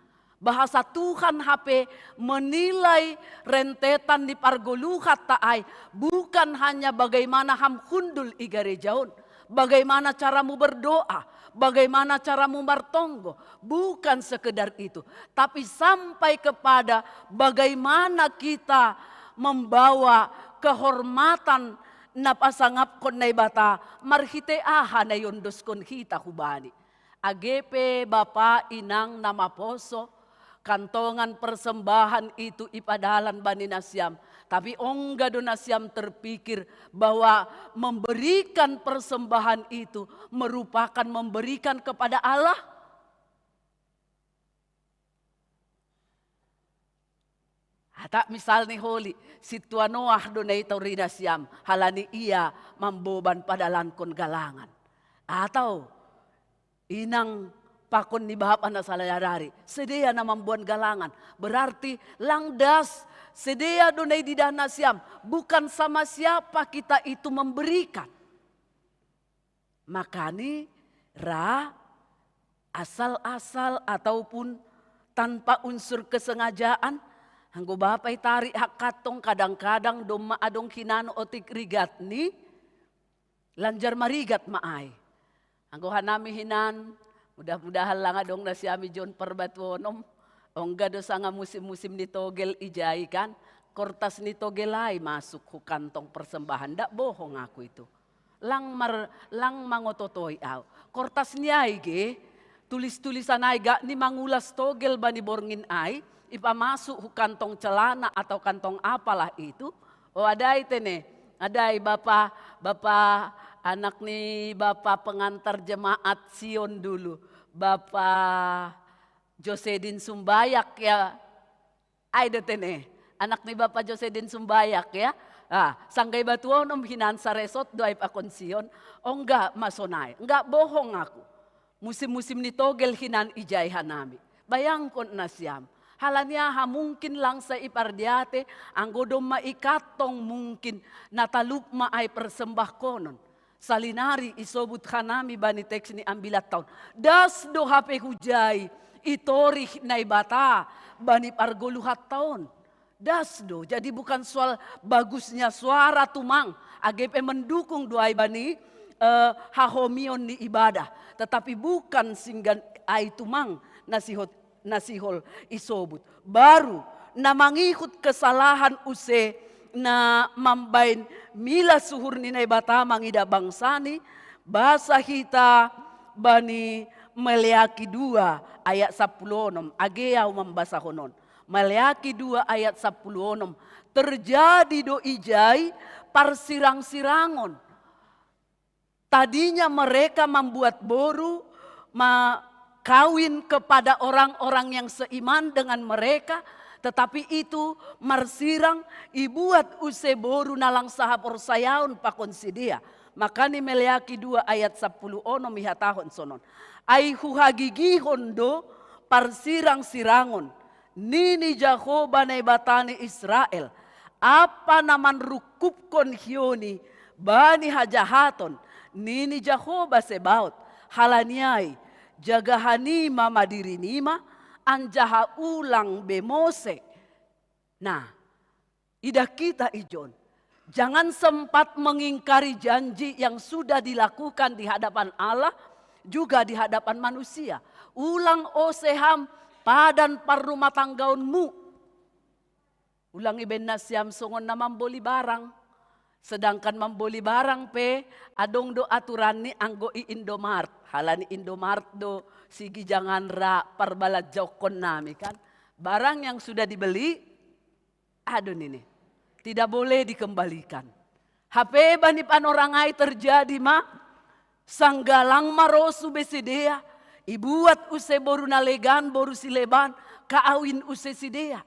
Bahasa Tuhan hape menilai rentetan ni pargoluhanta ai, bukan hanya bagaimana ham hundul i gareja on, bagaimana caramu berdoa, bagaimana caramu martonggo, bukan sekedar itu, tapi sampai kepada bagaimana kita membawa kehormatan na pasangapkon Naibata marhitei aha na iondoskon hita hubani. Age pe bapa inang na maposo, kantongan persembahan itu ipadalan bani nasiam, tapi ongga do nasiam terpikir bahwa memberikan persembahan itu merupakan memberikan kepada Allah? Hata misal ni holi, sintua Noah do na itori nasiam, halani ia mamboban padalankon galangan. Atau inang pakon ni bapa na saladari, sidea na mamboan galangan. Berarti lang das, sidea do na ididah nasiam, bukan sama siapa kita itu memberikan. Makani ra asal-asal ataupun tanpa unsur kesengajaan, anggo bapa itarik hak kantong, kadang-kadang domma adong hinan otik rigatni, lanjar marigat ma ai. Anggo hanami hinan, mudah-mudahan lang adong nasiam ijon parbatuonom, ongga do sanga musim-musim ni togel ijai kan, kortas ni togel ai masuk hu kantong persembahan, ndak bohong aku itu. Lang mar-, lang mangototoi au. Kortas ni ai ge, tulis-tulisan ai gak ni mangulas togel bani borngin ai, ipamasuk hu kantong celana atau kantong apalah itu. Oh, adai tene, adai bapa, bapa anak ni bapa pengantar jemaat Sion dulu. Bapa Josedin Sumbayak ya, ai do tene, anak ni bapa Josedin Sumbayak ya. Ah, sanggai batuonom hinan saresot do ai pakon Sion, ongga masonai, enggak bohong aku. Musim-musim ni togel hinan ijai hanami. Bayangkon nasiam. Halani aha mungkin lang sai ipardiate, anggo domma ikantong mungkin na talup ma ai persembahkonon. Salinari isobut hanami bani teks ni ambilat taon. Das do hape hujai itorih Naibata bani pargoluhan taon. Das do, jadi bukan soal bagusnya suara tumang, age pe mendukung do ai bani eh, hahomion ni ibadah. Tetapi bukan singgan ai tumang na sihot, na sihol isobut. Baru na mangihut kesalahan use na mambaen milas uhur ni Naibata mangidah bangsani, basa hita bani Meleaki dua ayat sapuluh onom, age au mambasahonon. Meleaki dua ayat sapuluh onom, terjadi do ijai parsirang-sirangon. Tadinya mereka membuat boru, ma-, kawin kepada orang-orang yang seiman dengan mereka, tetapi itu marsirang, ibuat use boru na lang sahaporsayaon pakon sidea. Makani Meleaki dua ayat sapuluh onom ihatahon sonon. Ai huhagigihon do parsirang-sirangon, nini Jahowa Naibata ni Israel, apa na manrungkupkon hioni bani hajahaton, nini Jahowa Sebaot, halani ai jaga hanima ma dirinima, anjaha ulang be mose. Nah, idah kita ijon. Jangan sempat mengingkari janji yang sudah dilakukan di hadapan Allah, juga di hadapan manusia. Ulang ose ham padan parrumatanggaonmu. Ulang ibaen nasiam songon na mamboli barang. Sedangkan mamboli barang pe, adong do aturanni anggo i Indomart. Halani Indomart do sigijangan ra parbalanjaonkon nami kan. Barang yang sudah dibeli, aduh nini, tidak boleh dikembalikan. Hape bani panorang ai terjadi ma, sanggalang marosu be sidea, ibuat use boru na legan, boru sileban, kaawin use sidea.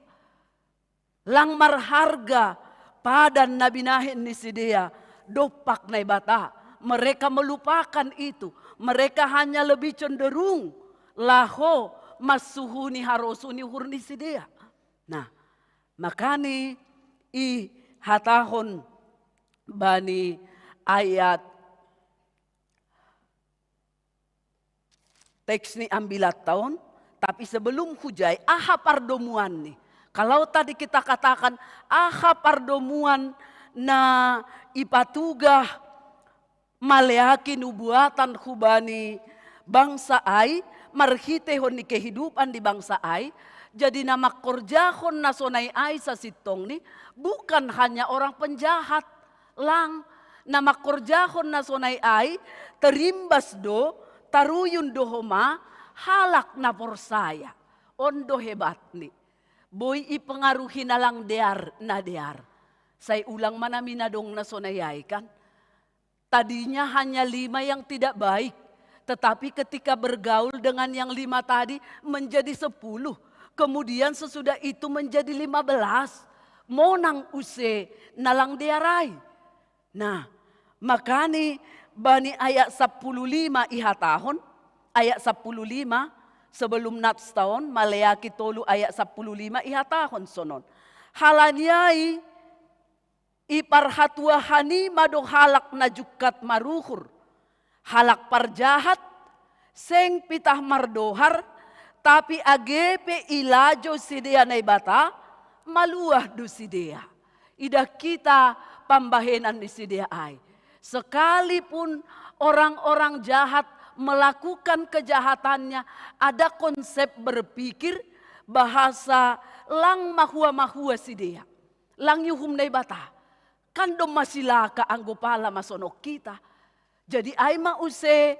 Lang marharga padan na binahen ni sidea dompak Naibata. Mereka melupakan itu. Mereka hanya lebih cenderung laho mansuhuni harosu ni uhur ni sidea. Nah, makani ihatahon bani ayat teks ni ambilat taon, tapi sebelum hujai, aha pardomuanni? Kalau tadi kita katakan, aha pardomuan na ipatugah Maleaki nubuatan hubani bangsa ai, marhitehon ni kehidupan ni bangsa ai, jadi na mangkorjahon na sonai ai sasintongni, bukan hanya orang penjahat, lang, na mangkorjahon na sonai ai, terimbas do, taruyun do homa, halak na porsaya. On do hebatni. Boi ipengaruhi na lang dear, na dear. Sai ulang ma nami na dong na sonai ai kan. Tadinya hanya lima yang tidak baik, tetapi ketika bergaul dengan yang lima tadi menjadi sepuluh. Kemudian sesudah itu menjadi lima belas. Monang use na lang dear ai. Nah, makani bani ayat sampulu lima ihatahon, ayat sampulu lima, sebelum nats ta on, Maleaki tolu ayat sampulu lima ihatahon sonon. Halani ai, iparhatua hanima do halak na jungkat maruhur. Halak parjahat, seng pitah mardohar, tapi age pe ilajou sidea Naibata, maluah do sidea. Idah hita pambahenan ni sidea ai. Sekalipun orang-orang jahat melakukan kejahatannya, ada konsep berpikir bahasa lang mahua-mahua sidea. Lang iuhum Naibata. Kan domma cilaka anggo pala masonok hita. Jadi ai ma use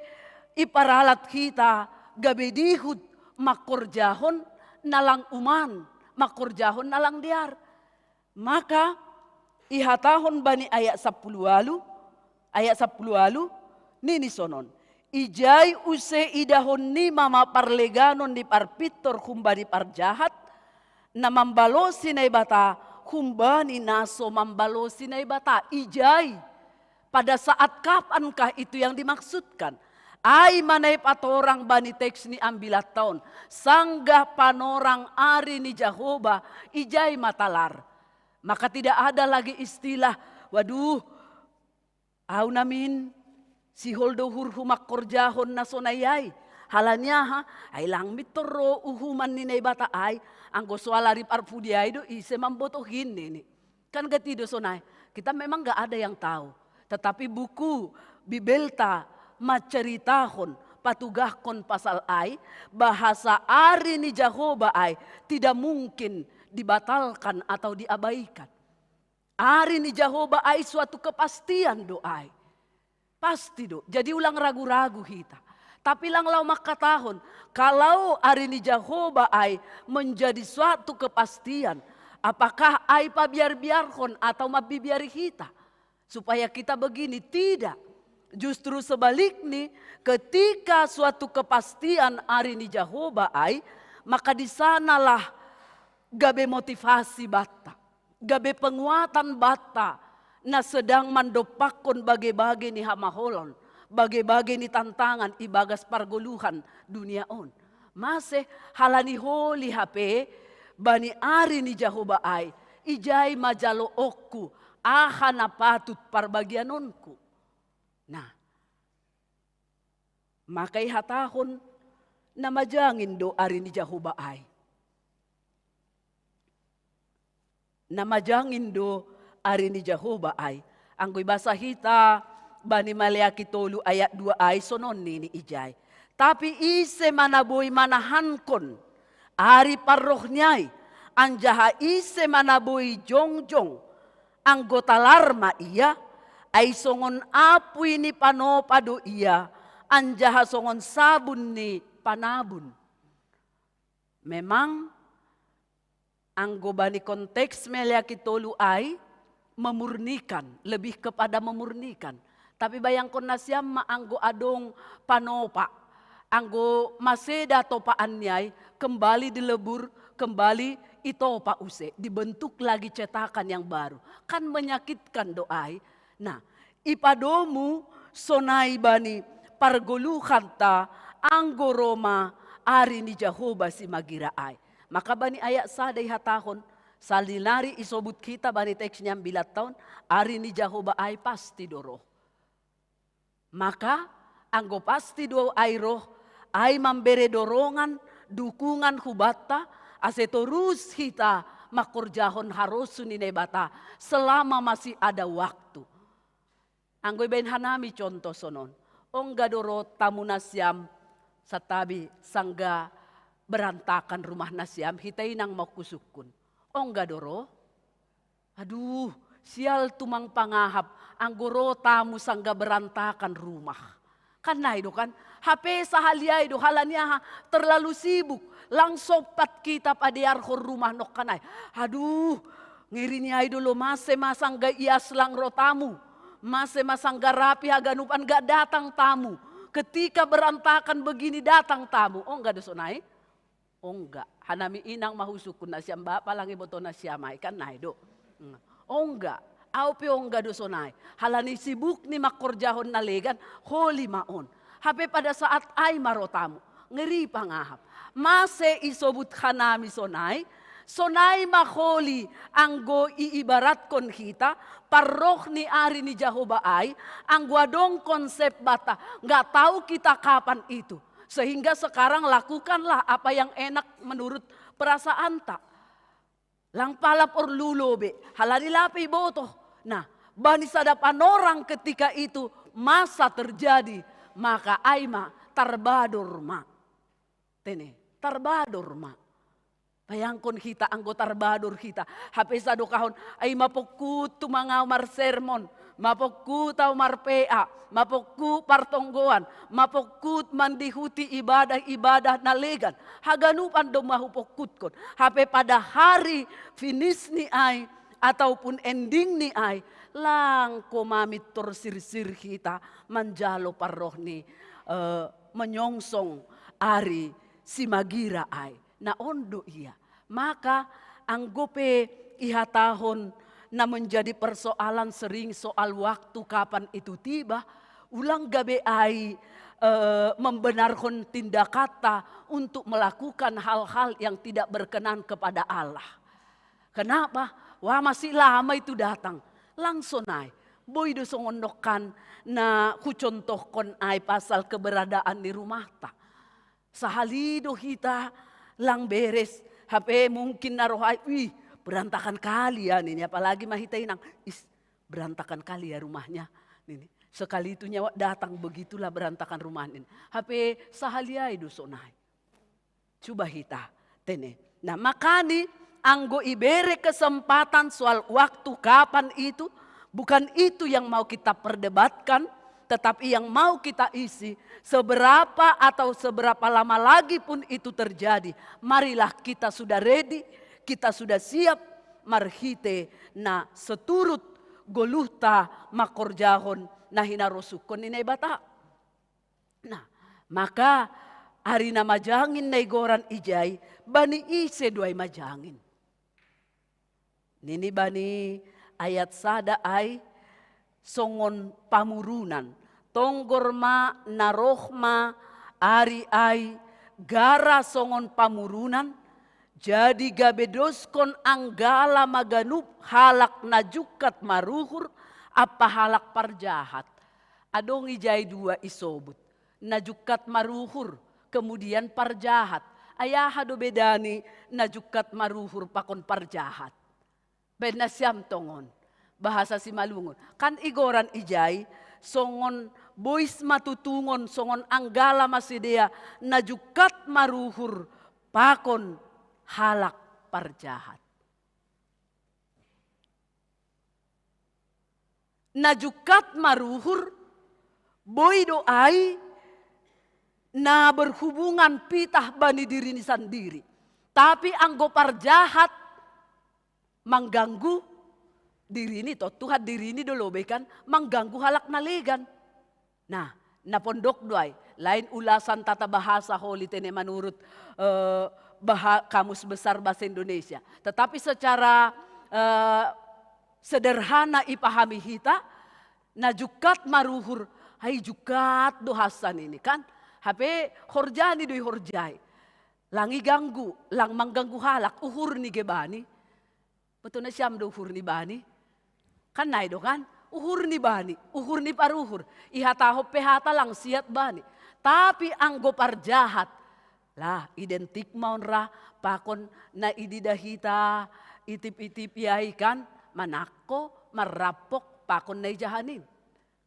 iparalat hita gabe dihut mangkorjahon na lang uman, mangkorjahon na lang dear. Maka ihatahon bani ayat sampulu ualu, ayat sampulu ualu, nini sonon. Ijai use idahon nima ma parleganon ni parpintor humbani parjahat, na mambalosi Naibata humbani na so mambalosi Naibata. Ijai, pada saat kapankah itu yang dimaksudkan? Ai ma na ipatorang bani teks ni ambilat ta on, sanggah panorang ari ni Jahowa, ijai ma talar. Maka tidak ada lagi istilah, waduh, au namin, sihol do uhurhu mangkorjahon na sonai ai. Halani aha? Ai lang mintor ro uhuman ni Naibata ai, anggo soal ari parpudi ai do ise mambotoh i nini. Kan gati do sonai, kita memang nggak ada yang tahu. Tetapi buku Bibelta manceritahon, patugahkon pasal ai, bahasa ari ni Jahowa ai tidak mungkin dibatalkan atau diabaikan. Ari ni Jahowa ai suatu kepastian do ai. Pasti do. Jadi ulang ragu-ragu hita. Tapi lang laho mangkatahon, kalau ari ni Jahowa ai menjadi suatu kepastian, apakah ai pabiar-biarhon atau mambibiari hita? Supaya kita begini, tidak. Justru sebaliknya, ketika suatu kepastian ari ni Jahowa ai, maka di sanalah gabe motivasi banta, gabe penguatan banta, na sedang mandompakkon bage-bage ni hamaolon, bage-bage ni tantangan ibagas pargoluhan dunia on. Mase, halani holi hape, bani ari ni Jahowa ai, ijai ma jaloonku, aha na patut parbagianonku. Nah, maka ihatahon, na majangin do ari ni Jahowa ai. Na majangin do ari ni Jahowa ai. Anggo ibasa hita bani Maleaki tolu ayat dua ai sonon nini ijai. Tapi ise ma na boi manahankon ari parrohni ai, anjaha ise ma na boi jongjong, anggo talar ma ia, ai songon apui ni panopa do ia, anjaha songon sabun ni panabun. Memang anggo bani konteks Maleaki tolu ai memurnikan, lebih kepada memurnikan. Tapi bayangkon nasiam ma anggo adong panopa, anggo maseda topaan ni ai, kembali dilebur, kembali itopa use, dibentuk lagi cetakan yang baru. Kan menyakitkan do ai. Nah, ipadomu sonai bani pargoluhanta anggo ro ma ari ni Jahowa simagira ai. Maka bani ayat sada ihatahon, salinari isobut hita bani teks ni ambilat ta on, ari ni Jahowa ai pasti do roh. Maka anggo pasti do ai roh, ai mambere dorongan, dukungan hubanta, ase torus hita mangkorjahon harosuh ni Naibata selama masih ada waktu. Anggo ibaen hanami contoh sonon, ongga do ro tamu nasiam Satabi sangga berantakan rumah nasiam, hita inang mau kusukkun. Ongga do ro? Aduh, sial tumang pangahap, anggo ro tamu sangga berantakan rumah. Kan nai do kan? Hape sahali ai do, halani aha? Terlalu sibuk. Lang sompat kita padearhon rumah nongkan ai. Aduh, ngeri ni ai do lo, mase ma sangga ias lang ro tamu. Mase ma sangga rapi haganupan, gak datang tamu. Ketika berantakan begini datang tamu. Ongga do sonai? Ongga. Hanami inang ma husukkun, nasiam bapa lang iboto nasiam ai, kan nai do. Hmm. Ongga. Au pe ongga do sonai. Halani sibuk ni mangkorjahon na legan, holi ma on. Hape pada saat ai ma ro tamu. Ngeri pangahap. Mase isobut hanami sonai? Sonai ma holi anggo iibaratkon hita parroh ni ari ni Jahowa ai, anggo adong konsep banta, nggak tahu kita kapan itu. Sehingga sekarang lakukanlah apa yang enak menurut perasaanta. Lang pala porlu lobe, halani lape ibotoh. Nah, bani sada panorang ketika itu masa terjadi, maka ai ma tarbador ma. Tene, tarbador ma. Bayangkon hita anggo tarbador hita. Hape sadokahon, ai mapongkut tumang au marsermon, mapongkut au marpea, mapongkut partonggoan, mapongkut mandihuti ibadah-ibadah na legan. Haganupan do mahupongkutkon. Hape pada hari finish ni ai, ataupun ending ni ai, lang ko ma mintor sirsir hita manjalo parroh ni, eh, menyongsong ari simagira ai. Na on do ia. Maka anggo pe ihatahon na menjadi persoalan sering soal waktu kapan itu tiba, ulang gabe ai, eh, membenarkan tindakanta untuk melakukan hal-hal yang tidak berkenan kepada Allah. Kenapa? Wah, masih lama itu datang. Lang sonai. Boi do songon nongkan na hucontohkon ai pasal keberadaan ni rumahta. Sahali do hita lang beres, hape mungkin na roh ai, wih, berantakan kali ya nini, apalagi ma hita inang, is, berantakan kali ya rumahnya nini. Sekali itu nyawa datang, begitulah berantakan rumah nini. Hape sahali ai do sonai. Cuba hita tene. Nah, makani anggo ibere kesempatan soal waktu kapan itu, bukan itu yang mau kita perdebatkan, tetapi yang mau kita isi, seberapa atau seberapa lama lagi pun itu terjadi, marilah kita sudah ready, kita sudah siap, marhite na seturut goluhta mangkorjahon na hinarosuhkon ni Naibata. Nah, maka ari na majangin na igoran ijai, bani ise do ai majangin? Nini bani ayat sada ai, songon pamurunan. Tonggor ma na roh ma ari ai, gara songon pamurunan, jadi gabe doskon anggala ma ganup halak na jungkat maruhur ampa halak parjahat. Adong ijai dua isobut, na jungkat maruhur, kemudian parjahat. Ai aha do bedani na jungkat maruhur pakon parjahat? Baen nasiam tongon, bahasa Simalungun. Kan igoran ijai, songon bois ma tutungon, songon anggala ma sidea, na jungkat maruhur pakon halak parjahat. Na jungkat maruhur, boi do ai na berhubungan pitah bani dirini sandiri. Tapi anggo parjahat mangganggu dirini, to, Tuhan dirini do lobe kan, mangganggu halak na legan. Nah, na pondok do ai, lain ulasan tata bahasa holi tene manurut, eh, baha-, Kamus Besar Bahasa Indonesia. Tetapi secara, eh, sederhana ipahami hita, na jungkat maruhur, ai jungkat do hansa nini kan. Hape horjani do ihorjai. Lang iganggu, lang mangganggu halak, uhur ni ge bani. Boto nasiam do uhur ni bani? Kan nai do kan? Uhur ni bani, uhur ni paruhur. Ihatahon pe hata lang siat bani. Tapi anggo parjahat, lah, identik ma on ra pakon na ididah hita itip-itip i ai kan, manangko, marrampok pakon na ijahanin.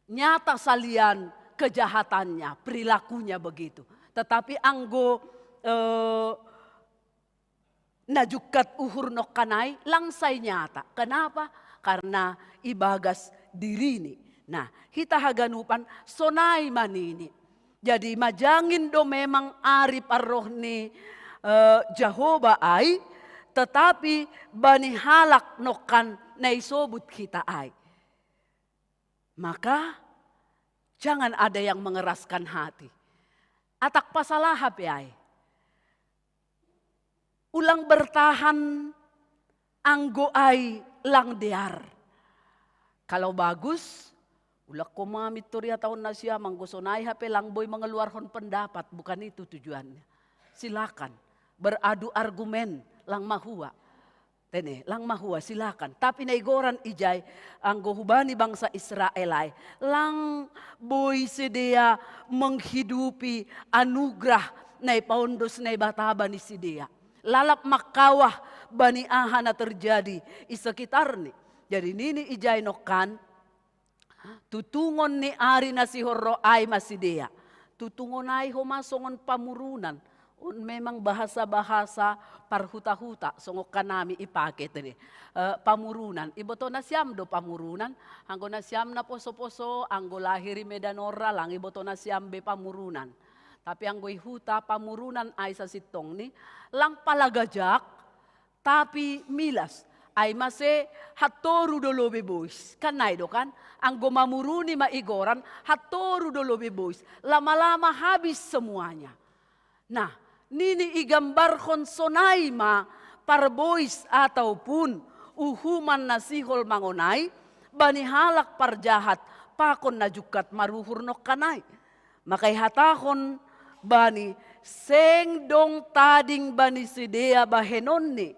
Nyata salian kejahatannya, perilakunya begitu. Tetapi anggo eh, na jungkat uhur nongkan ai lang sai nyata. Kenapa? Karena ibagas dirini. Nah, hita haganupan sonai ma nini. Jadi majangin do memang ari parroh ni eh, Jahowa ai, tetapi bani halak nongkan na isobut hita ai. Maka jangan ada yang mengeraskan hati. Atak pasal aha pe ai. Ulang bertahan anggo ai lang dear. Kalau bagus, ulang koma mitori tahun nasiam anggo sonai hape lang boi mengeluarkan pendapat, bukan itu tujuannya. Silakan beradu argumen lang mahua. Tene, lang mahua silakan. Tapi na igoran ijai anggo hubani bangsa Israel ai, lang boi sidea menghidupi anugerah na ipaondos Naibata bani sidea. Lalap mangkawah bani aha na terjadi i sekitarni. Jadi nini ijai nongkan, tutungon ni ari na sihorro ai ma sidea. Tutungon ai homa songon pamurunan. On memang bahasa-bahasa parhuta-huta songon kanami ipake tene. Eh, pamurunan. Iboto nasiam do pamurunan. Anggo nasiam na poso-poso, anggo lahir i Medan Ora lang iboto nasiam be pamurunan. Tapi anggo i huta pamurunan ai sasintongni, lang pala gajak, tapi milas. Ai mase hattoru do lobe bois. Kan nai do kan? Anggo mamuruni ma igoran, hattoru do lobe bois. Lama-lama habis semuanya. Nah, nini igambarhon sonai ma parbois ataupun uhuman na sihol mangonai bani halak parjahat pakon na jungkat maruhur nongkan ai. Maka ihatahon bani, seng dong tading bani sidea bahenonni,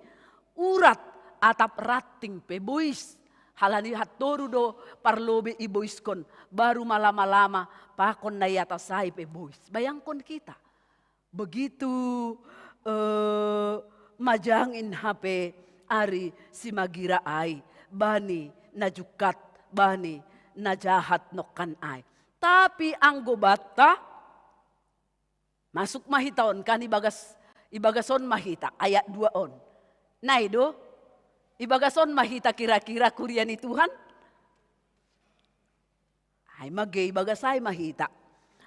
urat atap ranting pe bois. Halani hattoru do parlobe iboiskon, baru malama-lama pakon na i atas ai pe bois. Bayangkon hita. Begitu eh, majangin hape ari simagira ai bani na jungkat, bani na jahat nongkan ai. Tapi anggo banta, masuk ma hita on kan ibagas, ibagas on ma hita ayat dua on. Nai do? Ibagas on ma hita kira-kira kuria ni Tuhan? Ai mage ibagas ai ma hita.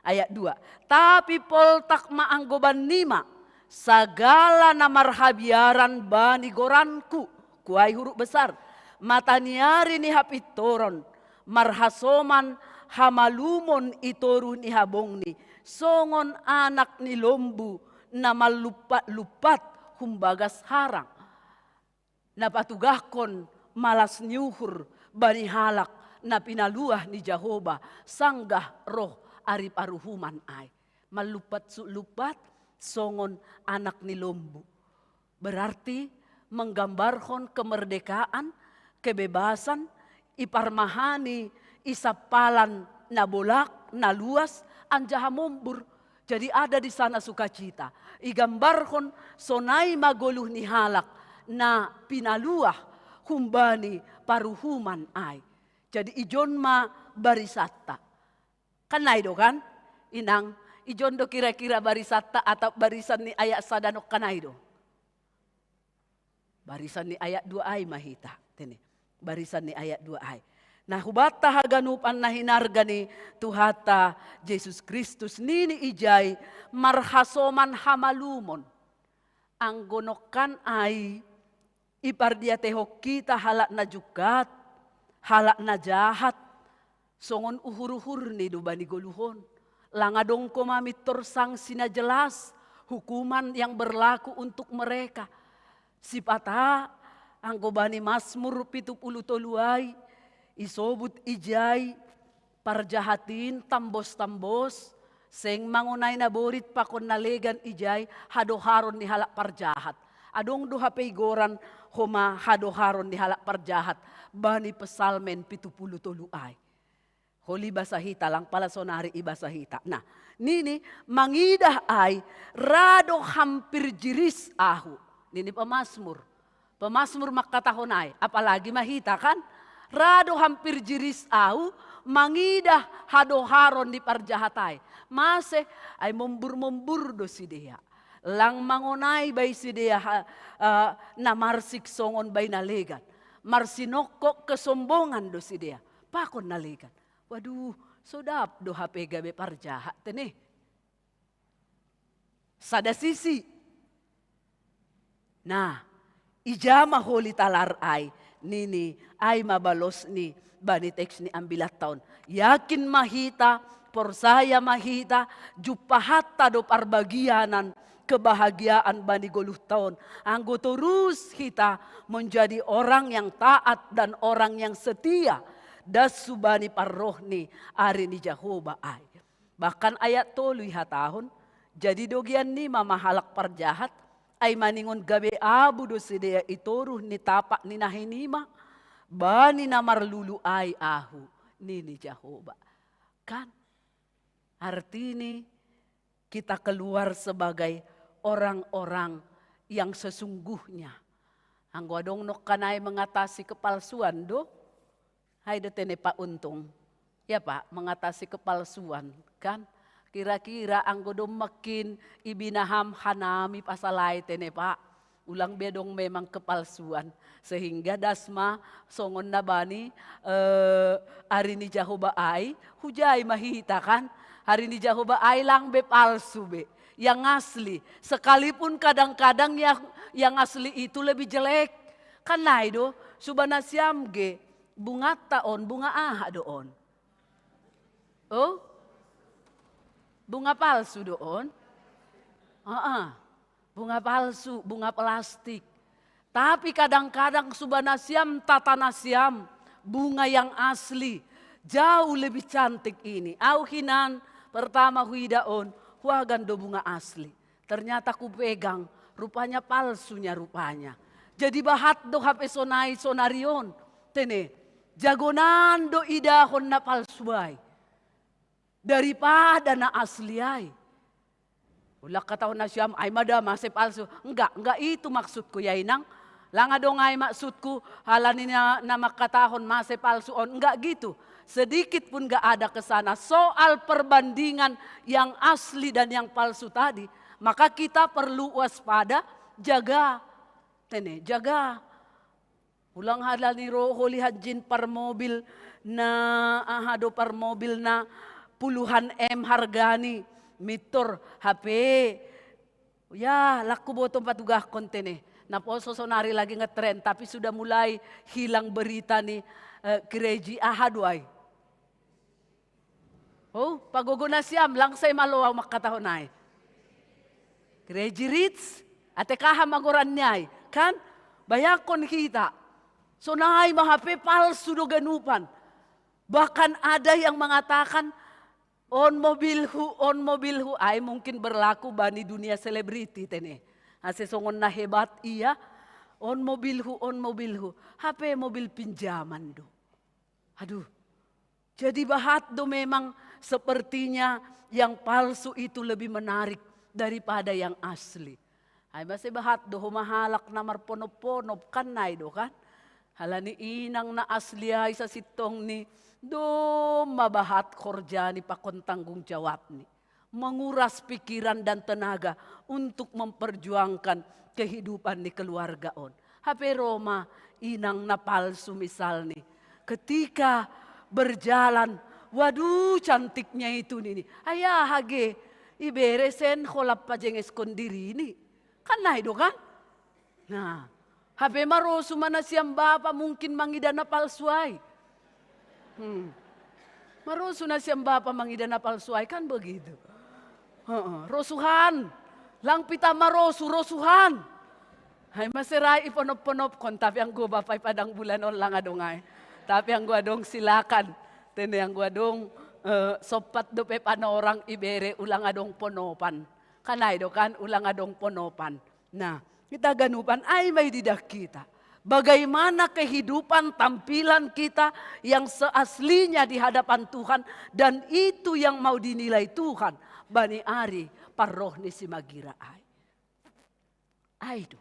Ayat dua. Tapi poltak ma anggo bannima sagala na marhabiaran bani goranku, kuai huruf besar, mata ni ari ni hapintoron, marhasoman hamalumon i toruh ni habongni, songon anak ni lombu na mallumpat-lumpat humbagas harang. Na patugahkon malas ni uhur bani halak na pinaluah ni Jahowa sanggah roh ari paruhuman ai. Mallumpat-lumpat songon anak ni lombu. Berarti menggambarhon kemerdekaan, kebebasan, iparmahani i sampalan na bolak, na luas, anjaha mombur. Jadi ada di sana sukacita. Igambarhon sonai ma goluh ni halak na pinaluah humbani paruhuman ai. Jadi ijon ma barisanta. Kan nai do kan? Inang, ijon do kira-kira barisanta atap barisan ni ayat sada nongkan ai do. Barisan ni ayat dua ai ma hita. Tene. Barisan ni ayat dua ai. Nah, hubanta haganupan na hinarga ni Tuhanta Jesus Kristus, nini ijai marhasoman hamalumon. Anggo nongkan ai ipardiatehon hita halak na jungkat, halak na jahat, songon uhur-uhurni do bani goluh on. Lang adong koma mintor sanksi na jelas, hukuman yang berlaku untuk mereka. Sipata anggo bani Masmur pitu pulu tolu ai, isobut ijai parjahat in tambos-tambos, seng mangonai naborit pakon na legan ijai hadoharon ni halak parjahat. Adong do hape igoran homa hadoharon ni halak parjahat bani Psalmen pitu pulu tolu ai. Holi basa hita lang pala sonari i basa hita. Nah, nini mangidah ai ra do hampir jiris ahu. Nini pemasmur. Pemasmur mangkatahon ai, apalagi ma hita kan? Ra do hampir jiris ahu, mangidah hadoharon ni parjahat ai. Mase ai mombur-mombur do sidea. Lang mangonai bai sidea ha, eh, na marsik songon bai na legan. Marsinongkok kesombongan do sidea. Pakon na legan. Waduh, so dap do hape gabe parjahat tene. Sada sisi. Nah, ija ma holi talar ai, nini, ai ma balos ni bani teks ni ambilan taon. Yakin ma hita, porsaya ma hita, jumpahanta do parbagianan kebahagiaan bani goluh taon. Anggo torus hita menjadi orang yang taat dan orang yang setia, das subani parroh ni ari ni Jahoba ai. Bahkan ayat tolu ihatahon, jadi dogian nima ma halak parjahat, ai maningon gabe abu do sidea i toruh ni tapak ni nahe nima, bani na marlulu ai ahu, nini Jahoba. Kan? Artini kita keluar sebagai orang-orang yang sesungguhnya. Anggo adong nongkanai mengatasi kepalsuan do, hai do tene Pak Untung. Ya Pak, mengatasi kepalsuan kan. Kira-kira anggo do makin ibinaham hanami pasalai tene Pak. Ulang be adong memang kepalsuan. Sehingga das ma songon na bani eh, ari ni Jahoba ai, hujai ma hita kan. Ari ni Jahoba ai lang be palsu be. Yang asli. Sekalipun kadang-kadang yang, yang asli itu lebih jelek. Kan nai do, suba nasiam ge, bunganta on, bunga aha do on? Oh? Bunga palsu do on? Heeh. Bunga palsu, bunga plastik. Tapi kadang-kadang suba nasiam tata nasiam, bunga yang asli, jauh lebih cantik ini. Au hinan pertama huida on, huagan do bunga asli. Ternyata kupegang, rupanya palsunya rupanya. Jadi bahat do hape sonai sonari on. Tene, jagonan do idahon na palsu ai. Daripada na asli ai. Ulang katahon nasiam, ai ma da mase palsu. Enggak, enggak itu maksudku ya inang. Lang adong ai maksudku, halani na, na mangkatahon mase palsu on. Enggak gitu. Sedikit pun enggak ada ke sana. Soal perbandingan yang asli dan yang palsu tadi, maka kita perlu waspada, jaga. Tene, jaga. Ulang halani ro holi hanjin parmobil na, aha do parmobil na puluhan M hargani, mitor, hape. Ya, lang huboto patugahkon tene. Naposo sonari lagi ngetren, tapi sudah mulai hilang berita ni eh, Crazy aha do ai. Oh, pagogo nasiam, lang sai malo au mangkatahon ai. Crazy Rich, ate kaha ma goran ni ai. Kan, bayangkon hita. Sonai ma hape palsu do ganupan. Bahkan ada yang mengatakan, on mobilhu, on mobilhu. Ai mungkin berlaku bani dunia selebriti tene. Ase songon na hebat ia, on mobilhu, on mobilhu. Hape mobil pinjaman do. Aduh, jadi bahat do memang sepertinya yang palsu itu lebih menarik daripada yang asli. Ai mase bahat do homa halak na marponop-ponop kan nai do kan. Halani inang na asli ai sasintongni, domma bahat horjani pakon tanggung jawabni. Menguras pikiran dan tenaga untuk memperjuangkan kehidupan ni keluarga on. Hape ro ma inang na palsu misalni. Ketika berjalan, waduh cantiknya itu nini. Ai aha ge, ibere sen holan pajengeskon dirini. Kan nai do kan? Nah, hape marosu ma nasiam bapa mungkin mangida na palsu ai. Hmm. Marosu nasiam bapa mangida na palsu ai kan begitu. Heeh, rosuhan. Lang pita marosu, rosuhan. Ai mase ra iponop-ponopkon, tapi anggo bapa i padang bulan on lang adong ai. Tapi anggo adong silakan. Tene anggo adong eh, sompat dope panorang ibere ulang adong ponopan. Kan ai do kan ulang adong ponopan. Nah, hita ganupan ai ma ididah hita. Bagaimana kehidupan tampilan kita yang seaslinya di hadapan Tuhan dan itu yang mau dinilai Tuhan bani ari parroh ni simagira ai. Ai do.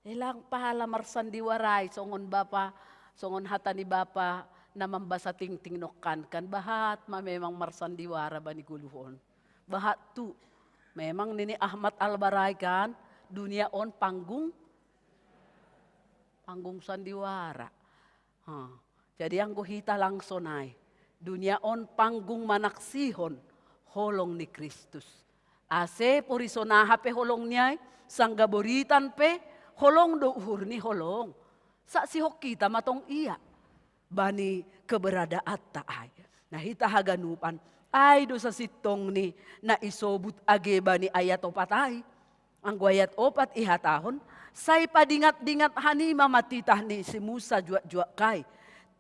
Elang pahala marsandiwara ai songon bapa, songon hata ni bapa Na mambasa tingting nongkan kan, bahat ma memang marsandiwara bani goluh on. Bahat tu, memang nini Ahmad Al-Barai kan, dunia on panggung, panggung sandiwara. Ha. Jadi anggo hita langsung ai, dunia on panggung manaksihon holong ni Kristus. Ase porisonaha pe holong ni ai, sangga boritan pe holong do uhur ni holong. Saksihon hita ma tong ia bani keberadaanta ai. Na hita haganupan, ai do sasintongni na isobut age bani ayat opat ai. Anggo ayat opat ihatahon, sai padingat-dingat hanima ma titah ni si Musa juak-juak ai.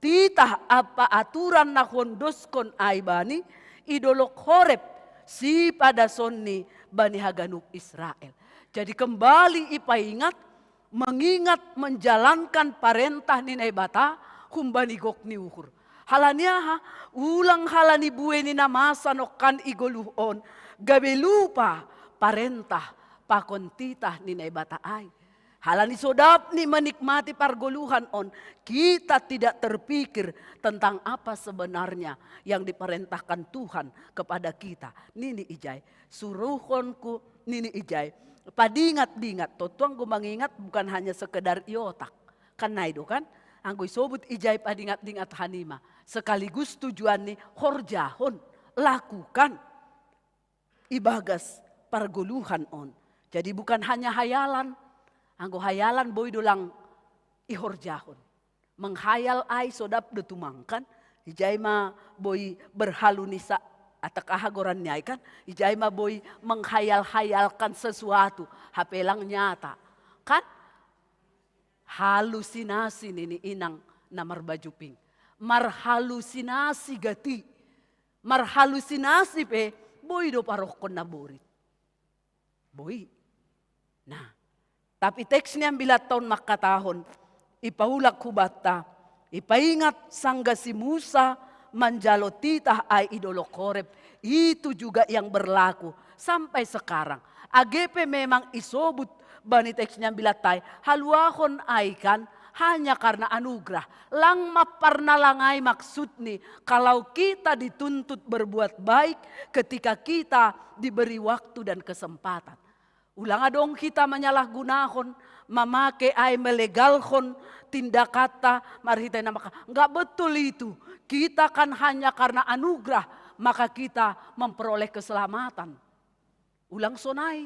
Titah ampa aturan na huondoskon ai bani i dolok Horeb, sipadasonni bani haganup Israel. Jadi kembali ipaingat, mengingat, menjalankan parentah ni Naibata humbani gok ni uhur. Halani aha? Ulang halani buei ni na masa nongkan i goluh on, gabe lupa parentah pakon titah ni Naibata ai. Halani sodap ni menikmati pargoluhan on, kita tidak terpikir tentang apa sebenarnya yang diperintahkan Tuhan kepada kita. Nini ijai, suruhonku, nini ijai, padingat-dingat. Tontu anggo mangingat bukan hanya sekedar i otak. Kan nai do kan? Anggo isobut ijai padingat-dingat hanima, sekaligus tujuanni horjahon, lakukan ibagas pargoluhan on. Jadi bukan hanya hayalan. Anggo hayalan boi do lang ihorjahon. Menghayal ai sodap do tumangkan, ijai ma boi berhalusinasi, atak aha goran ni ai kan, ijai ma boi menghayal-hayalkan sesuatu, hape lang nyata. Kan? Halusinasi nini inang na marbaju pink. Marhalusinasi gati. Marhalusinasi pe boi do parohkon na borit. Boi. Nah, tapi teks ni ambilan on mangkatahon, ipaulak hubanta, ipaingat sangga si Musa manjalo titah ai i dolok Horeb, itu juga yang berlaku sampai sekarang. Age pe memang isobut bani teks ni ambilan ai, haluahon ai kan hanya karena anugerah. Lang ma parnalang ai maksudni kalau kita dituntut berbuat baik ketika kita diberi waktu dan kesempatan. Ulang adong hita manyalahgunahon, mamake ai melegalhon tindakanta marhite na maka, nggak betul itu. Kita kan hanya karena anugerah maka kita memperoleh keselamatan. Ulang sonai,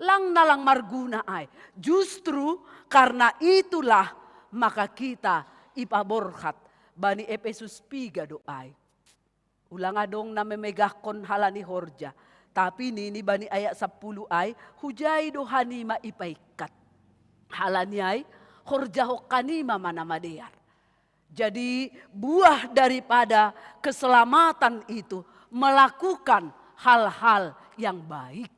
lang na lang marguna ai. Justru karena itulah maka kita ipaborhat bani Epesus piga do ai. Ulang adong na memegahkon halani horja. Tapi nini bani ayat sampulu ai, hujai do hanima ipaingkat. Halani ai, horjahon hanima ma na madear. Jadi buah daripada keselamatan itu melakukan hal-hal yang baik.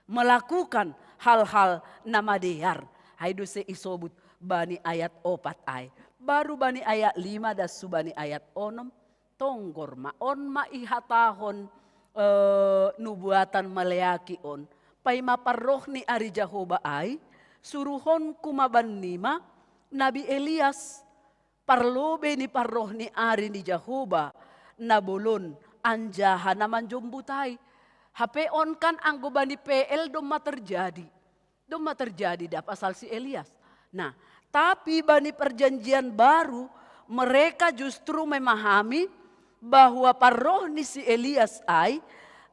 Melakukan hal-hal na madear. Ai do se isobut bani ayat opat ai. Baru bani ayat lima das tu bani ayat onom. Tonggor ma, on ma ihatahon, eh, nubuatan Maleaki on. Paima parroh ni ari Jahowa ai, suruhonku ma bannima nabi Elias, parlobei ni parroh ni ari ni Jahowa na bolon anjaha na manjombut ai. Hape on kan anggo bani P L domma terjadi. Domma terjadi da pasal si Elias. Nah, tapi bani perjanjian baru, mereka justru memahami bahwa parroh ni si Elias ai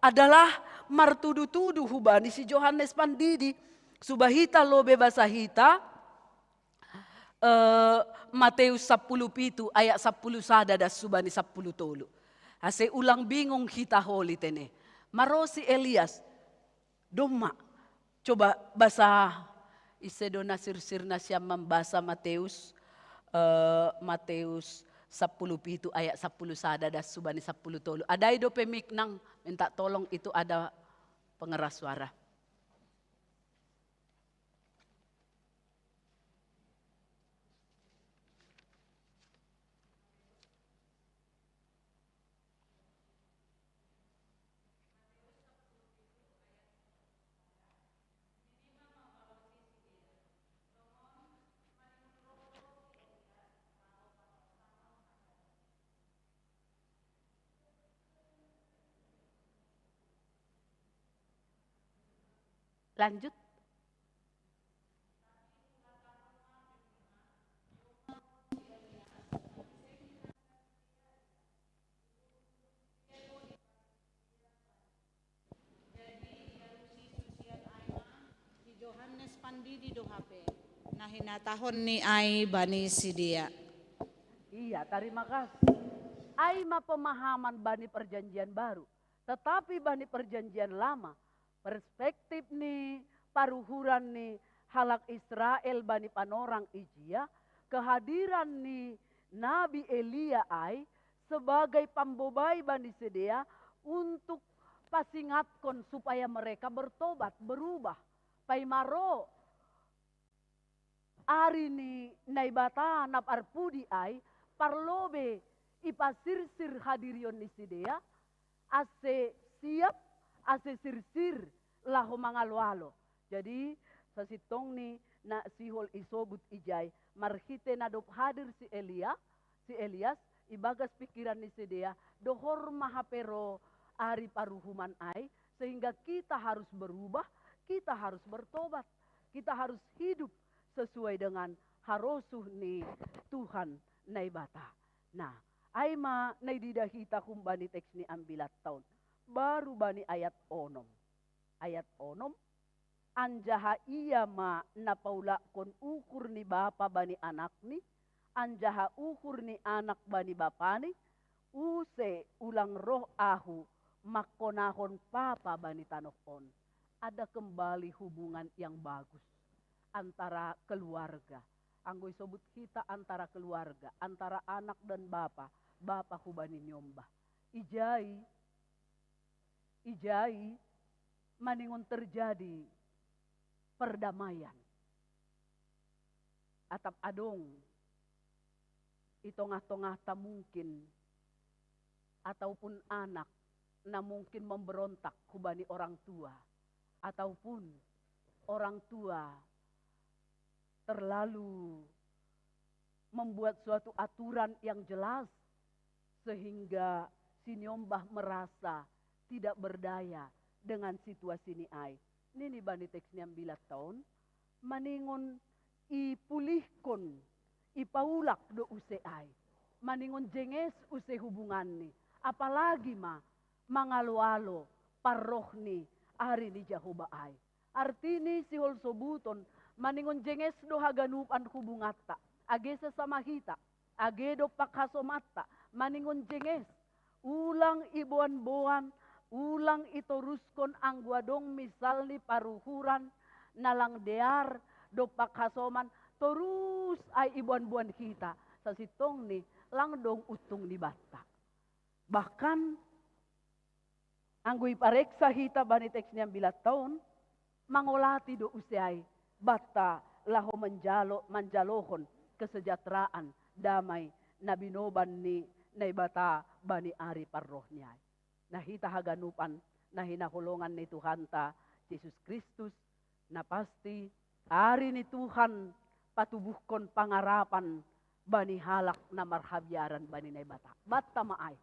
adalah martudu-tudu hubani si Johannes Pandidi. Suba hita lobei basa hita, eh, Mateus sampulu pitu ayat sampulu sada das hubani sampulu tolu. Ase ulang bingung hita holi tene. Ma ro si Elias, domma. Coba basa, ise do na sirsir nasiam mambasa Mateus, eh, Mateus sampulu pitu ayat sampulu sada das hubani sampulu tolu. Adai dope mik nang, minta tolong itu ada pengeras suara. Lanjut. Jadi, Yohanes Pandidi do hape. Nah, hinatahon ni ai bani sidea. Iya, terima kasih. Ai ma pemahaman bani perjanjian baru. Tetapi bani perjanjian lama, perspektif ni paruhuran ni halak Israel bani panorang ijia, kehadiran ni Nabi Elia ai sebagai pambobai bani sidea untuk pasingatkon supaya mereka bertobat, berubah. Paima ro ari ni Naibata na parpudi ai, parlobe ipasirsir hadirion ni sidea, ase siap, ase sirsir laho mangalo-alo. Jadi, sasintongni na sihol isobut ijai, marhite na dob hadir si Elia, si Elias, ibagas pikiran ni sidea, dohor ma hape ro ari paruhuman ai, sehingga kita harus berubah, kita harus bertobat, kita harus hidup sesuai dengan harosuh ni Tuhan Naibata. Nah, ai ma na ididah hita humbani teks ni ambilan taon. Baru bani ayat onom. Ayat onom, anjaha ia ma na paulakkon uhur ni bapa bani anakni, anjaha uhur ni anak bani bapani, use ulang roh ahu mangkonahon papa bani tanoh on. Ada kembali hubungan yang bagus antara keluarga. Anggo isobut hita antara keluarga, antara anak dan bapa, bapa hubani niombah. Ijai, ijai, maningon terjadi perdamaian. Atap adong i tongah-tongahta mungkin, ataupun anak na mungkin memberontak hubani orang tua, ataupun orang tua terlalu membuat suatu aturan yang jelas sehingga si niombah merasa tidak berdaya dengan situasi ni ai. Nini bani teks ni ambilan taon, maningon ipulihkon, ipaulak do use ai. Maningon jenges use hubunganni, apalagi ma mangalo-alo parroh ni ari ni Jahowa ai. Artini sihol sobuton, maningon jenges do haganupan hubunganta, age sesama hita, age dompak hasomanta, maningon jenges, ulang iboan-boan, ulang itoruskon anggo adong misalni paruhuran na lang dear dompak hasoman, torus ai iboan-boan hita, sasintongni lang dong untung ni banta. Bahkan, anggo ipareksa hita bani teks ni ambilan taon, mangolati do use ai banta laho manjalo, manjalohon kesejahteraan, damai na binoban ni Naibata bani ari parroh ni ai. Nah, hita haganupan na hinaholongan ni Tuhanta Jesus Kristus, na pasti ari ni Tuhan patubuhkon pangarapan bani halak na marhabiaran bani Naibata. Banta ma ai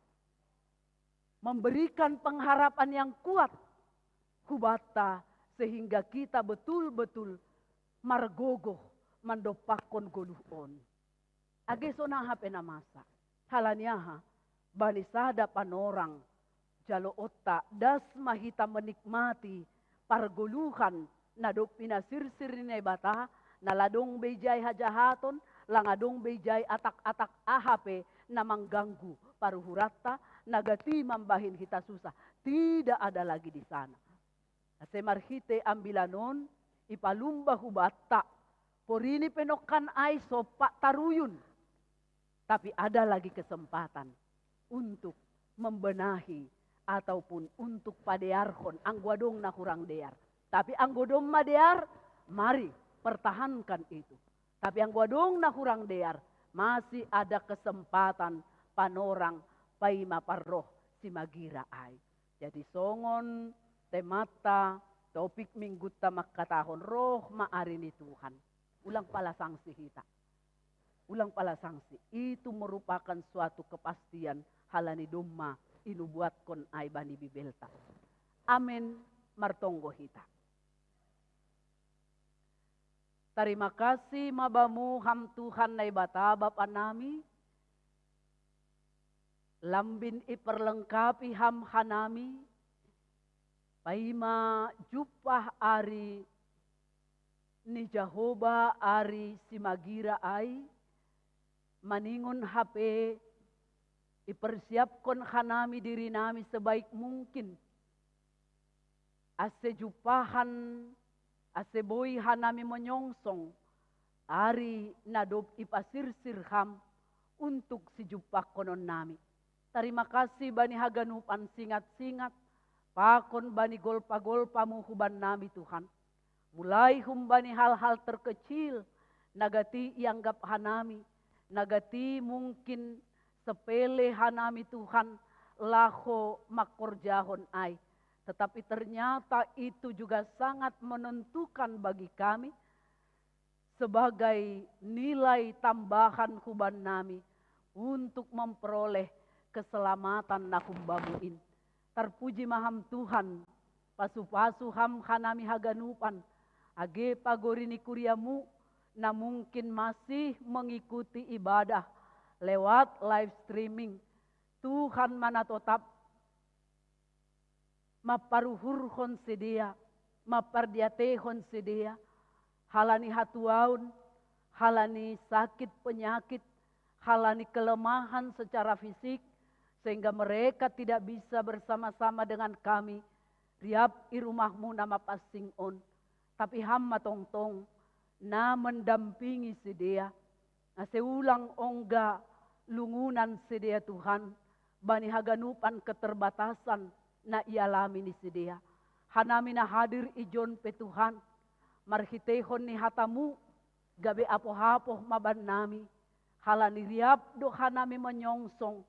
memberikan pengharapan yang kuat hubanta, sehingga kita betul-betul margogoh mandompakkon goluh on. Age songon aha pe na masa. Halani aha? Bani sada panorang jaloonta, das ma hita menikmati pargoluhan na dob pinasirsir ni Naibata, na lang adong be ijai hajahaton, lang adong be ijai atak-atak aha pe na mangganggu paruhuranta, na gati mambahen hita susah. Tidak ada lagi di sana. Ase marhite ambilan on, ipalumba hubanta, porini pe nongkan ai sompat taruyun. Tapi ada lagi kesempatan untuk membenahi ataupun untuk padearhon anggo adong na hurang dear. Tapi anggo domma dear, mari pertahankan itu. Tapi anggo adong na hurang dear, masih ada kesempatan panorang paima parroh simagira ai. Jadi songon temanta, topik minggunta mangkatahon roh ma ari ni Tuhan. Ulang pala sangsi hita. Ulang pala sangsi. Itu merupakan suatu kepastian halani domma inubuatkon ai bani Bibelta. Amen. Martonggo hita. Tarima kasih ma Bamu ham Tuhan Naibata Bapa nami, lambin iperlengkapi ham hanami, paima jumpah ari ni Jahowa ari simagira ai, maningon hape ipersiapkon hanami dirinami sebaik mungkin, ase jumpahan, ase boi hanami monyongsong ari na dob ipasirsir ham untuk sijumpahkononnami. Tarima kasih bani haganupan singat-singat, pakon bani golpa-golpamu hubannami Tuhan. Mulai humbani hal-hal terkecil, na gati ianggap hanami, na gati mungkin sepele hanami Tuhan laho mangkorjahon ai. Tetapi ternyata itu juga sangat menentukan bagi kami sebagai nilai tambahan hubannami untuk memperoleh keselamatan na humbamu in. Tarpuji ma ham Tuhan, pasu-pasu ham hanami haganupan, age pagori ni kuriamu na mungkin masih mengikuti ibadah lewat live streaming. Tuhan ma na totap mamparuhurhon sidea, mampardiatehon sidea, halani hatuaon, halani sakit penyakit, halani kelemahan secara fisik, sehingga mereka tidak bisa bersama-sama dengan kami riap i rumahmu na mapansing on. Tapi Ham ma tongtong na mendampingi sidea, ase ulang ongga lungunan sidea Tuhan, bani haganupan keterbatasan na ialami ni sidea. Hanami na hadir ijon pe Tuhan, marhiteihon ni hatamu, gabe apoh-apoh ma bannami, halani riap do hanami manyongsong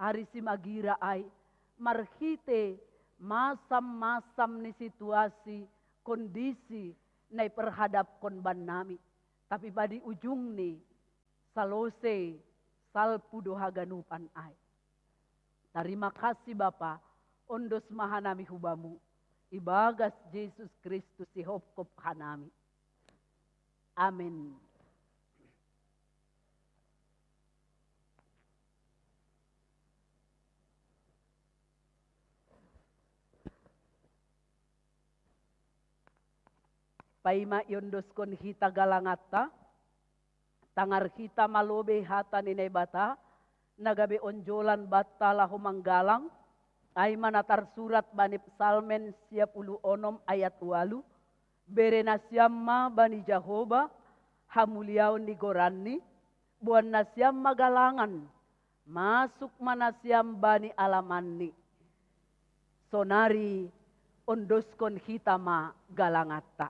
ari simagira ai, marhite masam-masam ni situasi, kondisi na iperhadapkon bannami. Tapi badi ujungni, salose salpu do haganupan ai. Tarima kasih Bapa, ondos ma hanami hubamu, ibagas Jesus Kristus sihopkop hanami. Amin. Paima iondoskon hita galanganta, tangar hita ma lobei hata ni Naibata, na gabe onjolan banta laho manggalang, ai ma na tarsurat bani Psalmen sia pulu onom ayat ualu, bere nasiam ma bani Jahowa hamuliaon ni goranni, boan nasiam ma galangan, masuk ma nasiam bani alamanni. Sonari ondoskon hita ma galanganta.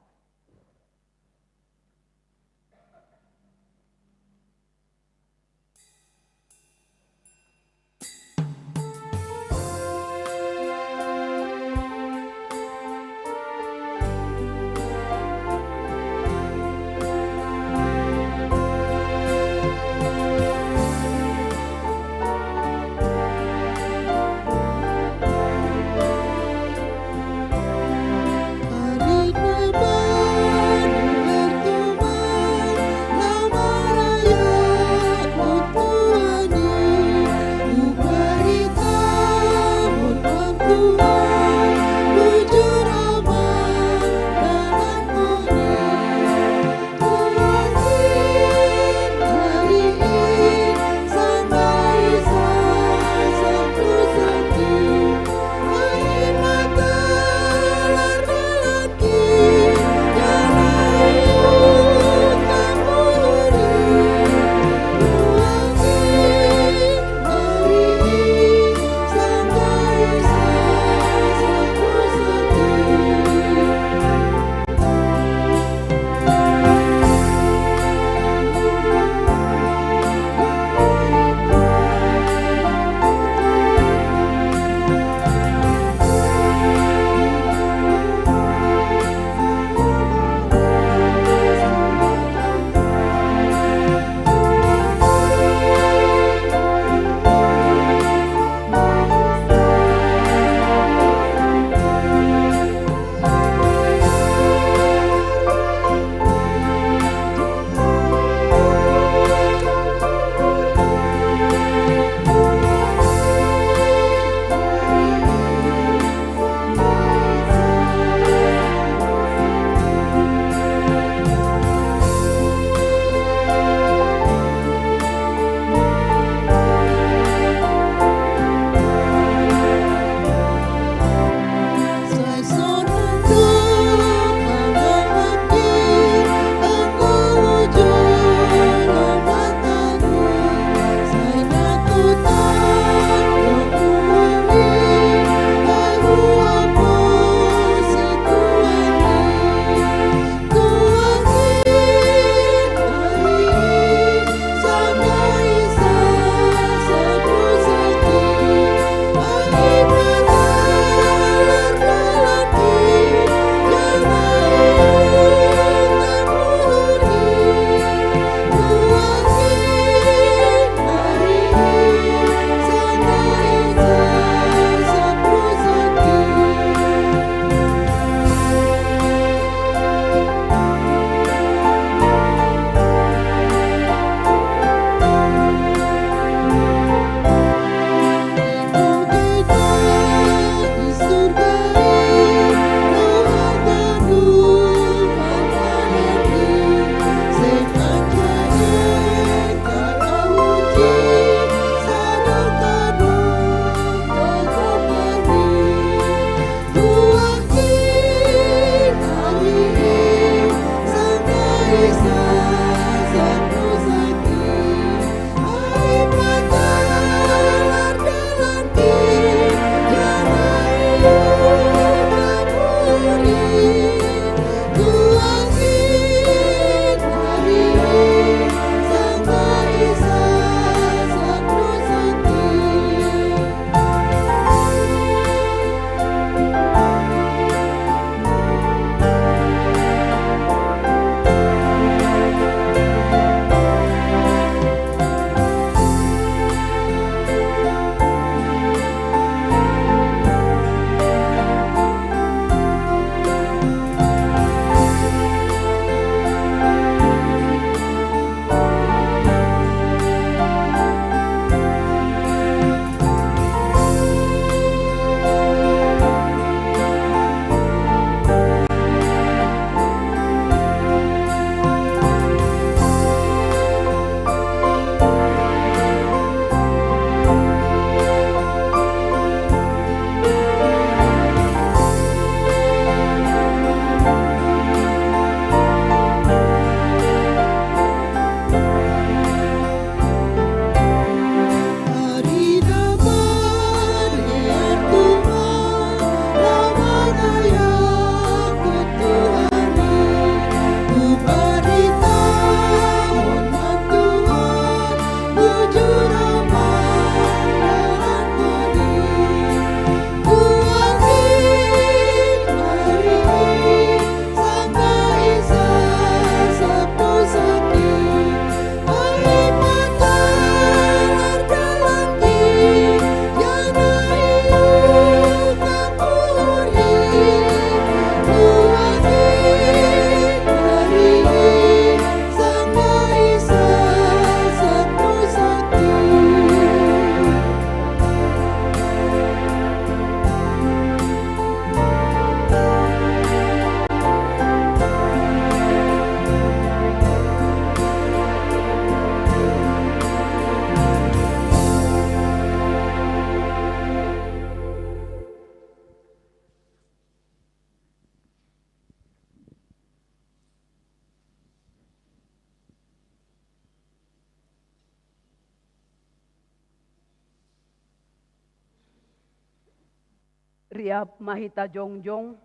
Riap ma hita jongjong.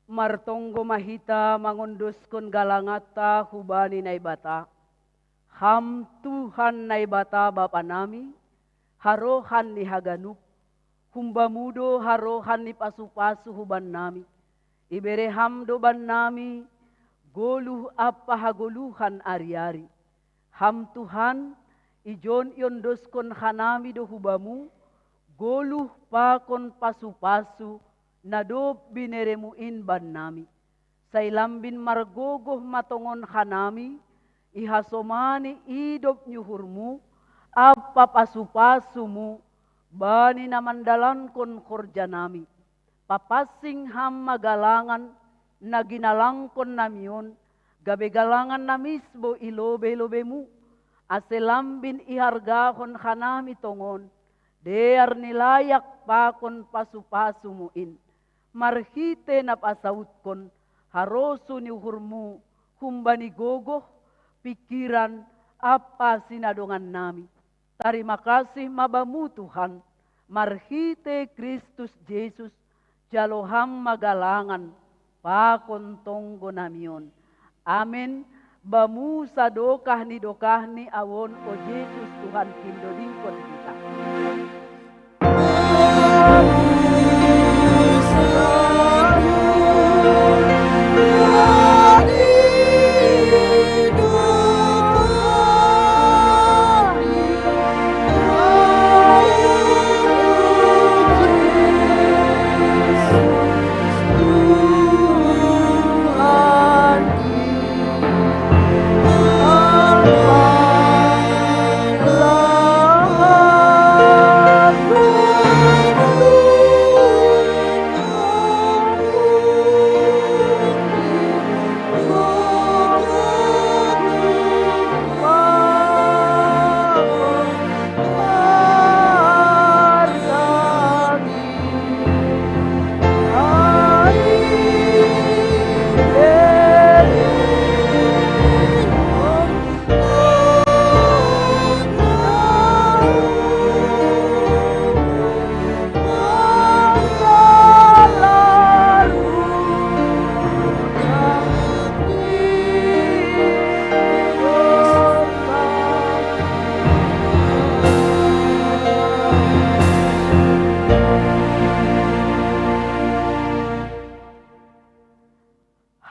Martonggo ma hita mangondoskon galanganta hubani Naibata. Ham Tuhan Naibata Bapa nami, harohan ni haganup, humbamu do harohan ni pasu-pasu hubannami. Ibere ham do bannami goluh ampa hagoluhan ari-ari. Ham Tuhan, ijon iondoskon hanami do hubamu goluh pakon pasu-pasu na dob bineremu in bannami. Sai lambin margogoh ma tongon hanami, ihasomani idop ni uhurmu ampa pasu-pasumu bani na mandalankon horjanami. Papansing ham ma galangan na ginalangkon nami on, gabe galangan na misbo i lobei-lobeimu, ase lambin ihargahon hanami tongon dear ni layak pakon pasu-pasumu in, marhite na pasautkon harosuh ni uhurmu humbani gogoh, pingkiran ampa sinadongannami. Tarima kasih ma Bamu Tuhan, marhite Kristus Jesus, jalo ham ma galangan pakon tonggo nami on. Amen. Bamu sadokah ni dokahni ahu on, o Jesus Tuhan, pindodingkon hita.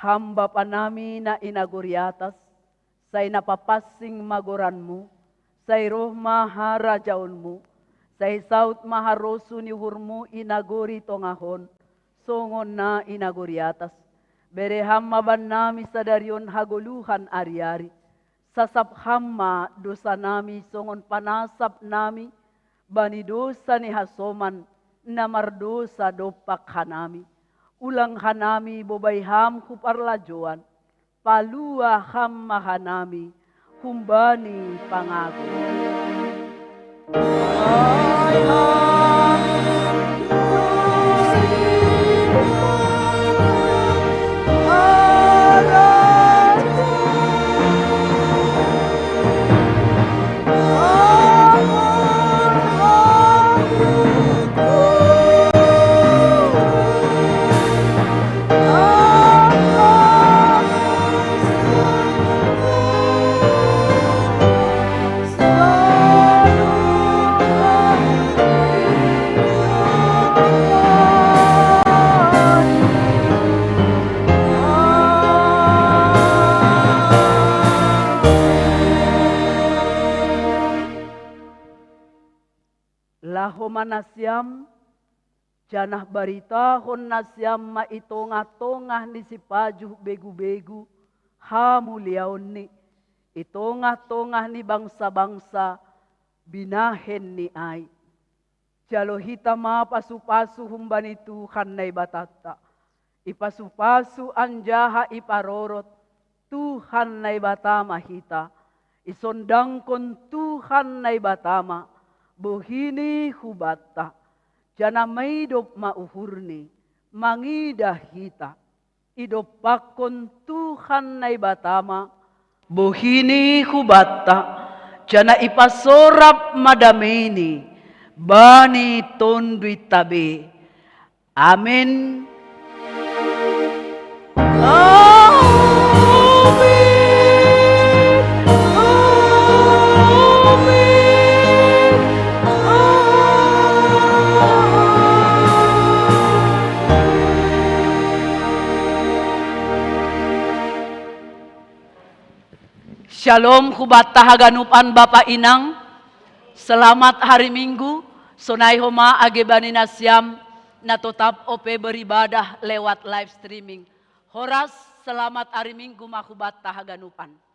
Ham Bapa nami na i nagori atas, sai na papansing ma goranmu, sai roh ma harajaonmu, sai saut ma harosuh ni uhurmu i nagori tongah on, songon na i nagori atas. Bere ham ma bannami sadari on hagoluhan ari-ari. Sasap ham ma dosanami songon panasap nami bani dosa ni hasoman na mardosa dompak hanami. Ulang hanami bobai ham hu parlajoan, palua ham ma hanami humbani pangago. Laho ma nasiam, janah baritahon nasiam ma i tongah-tongah ni sipajuh begu-begu hamuliaonni, i tongah-tongah ni bangsa-bangsa binahenni ai. Jalo hita ma pasu-pasu humbani Tuhan Naibatanta. Ipasu-pasu anjaha iparorot Tuhan Naibata ma hita. Isondangkon Tuhan Naibata ma bohini hubanta, janah maidop ma uhurni mangidah hita. Idompakkon Tuhan Naibata ma bohini hubanta, Jana ipasorap ma dame ni bani Tonduy ta be. Amin. Amin. Amin. Amin. Shalom, hubanta haganupan bapa inang. Selamat hari Minggu. Sonai homa age bani nasiam na totap ope beribadah lewat live streaming. Horas, selamat hari Minggu ma hubanta haganupan.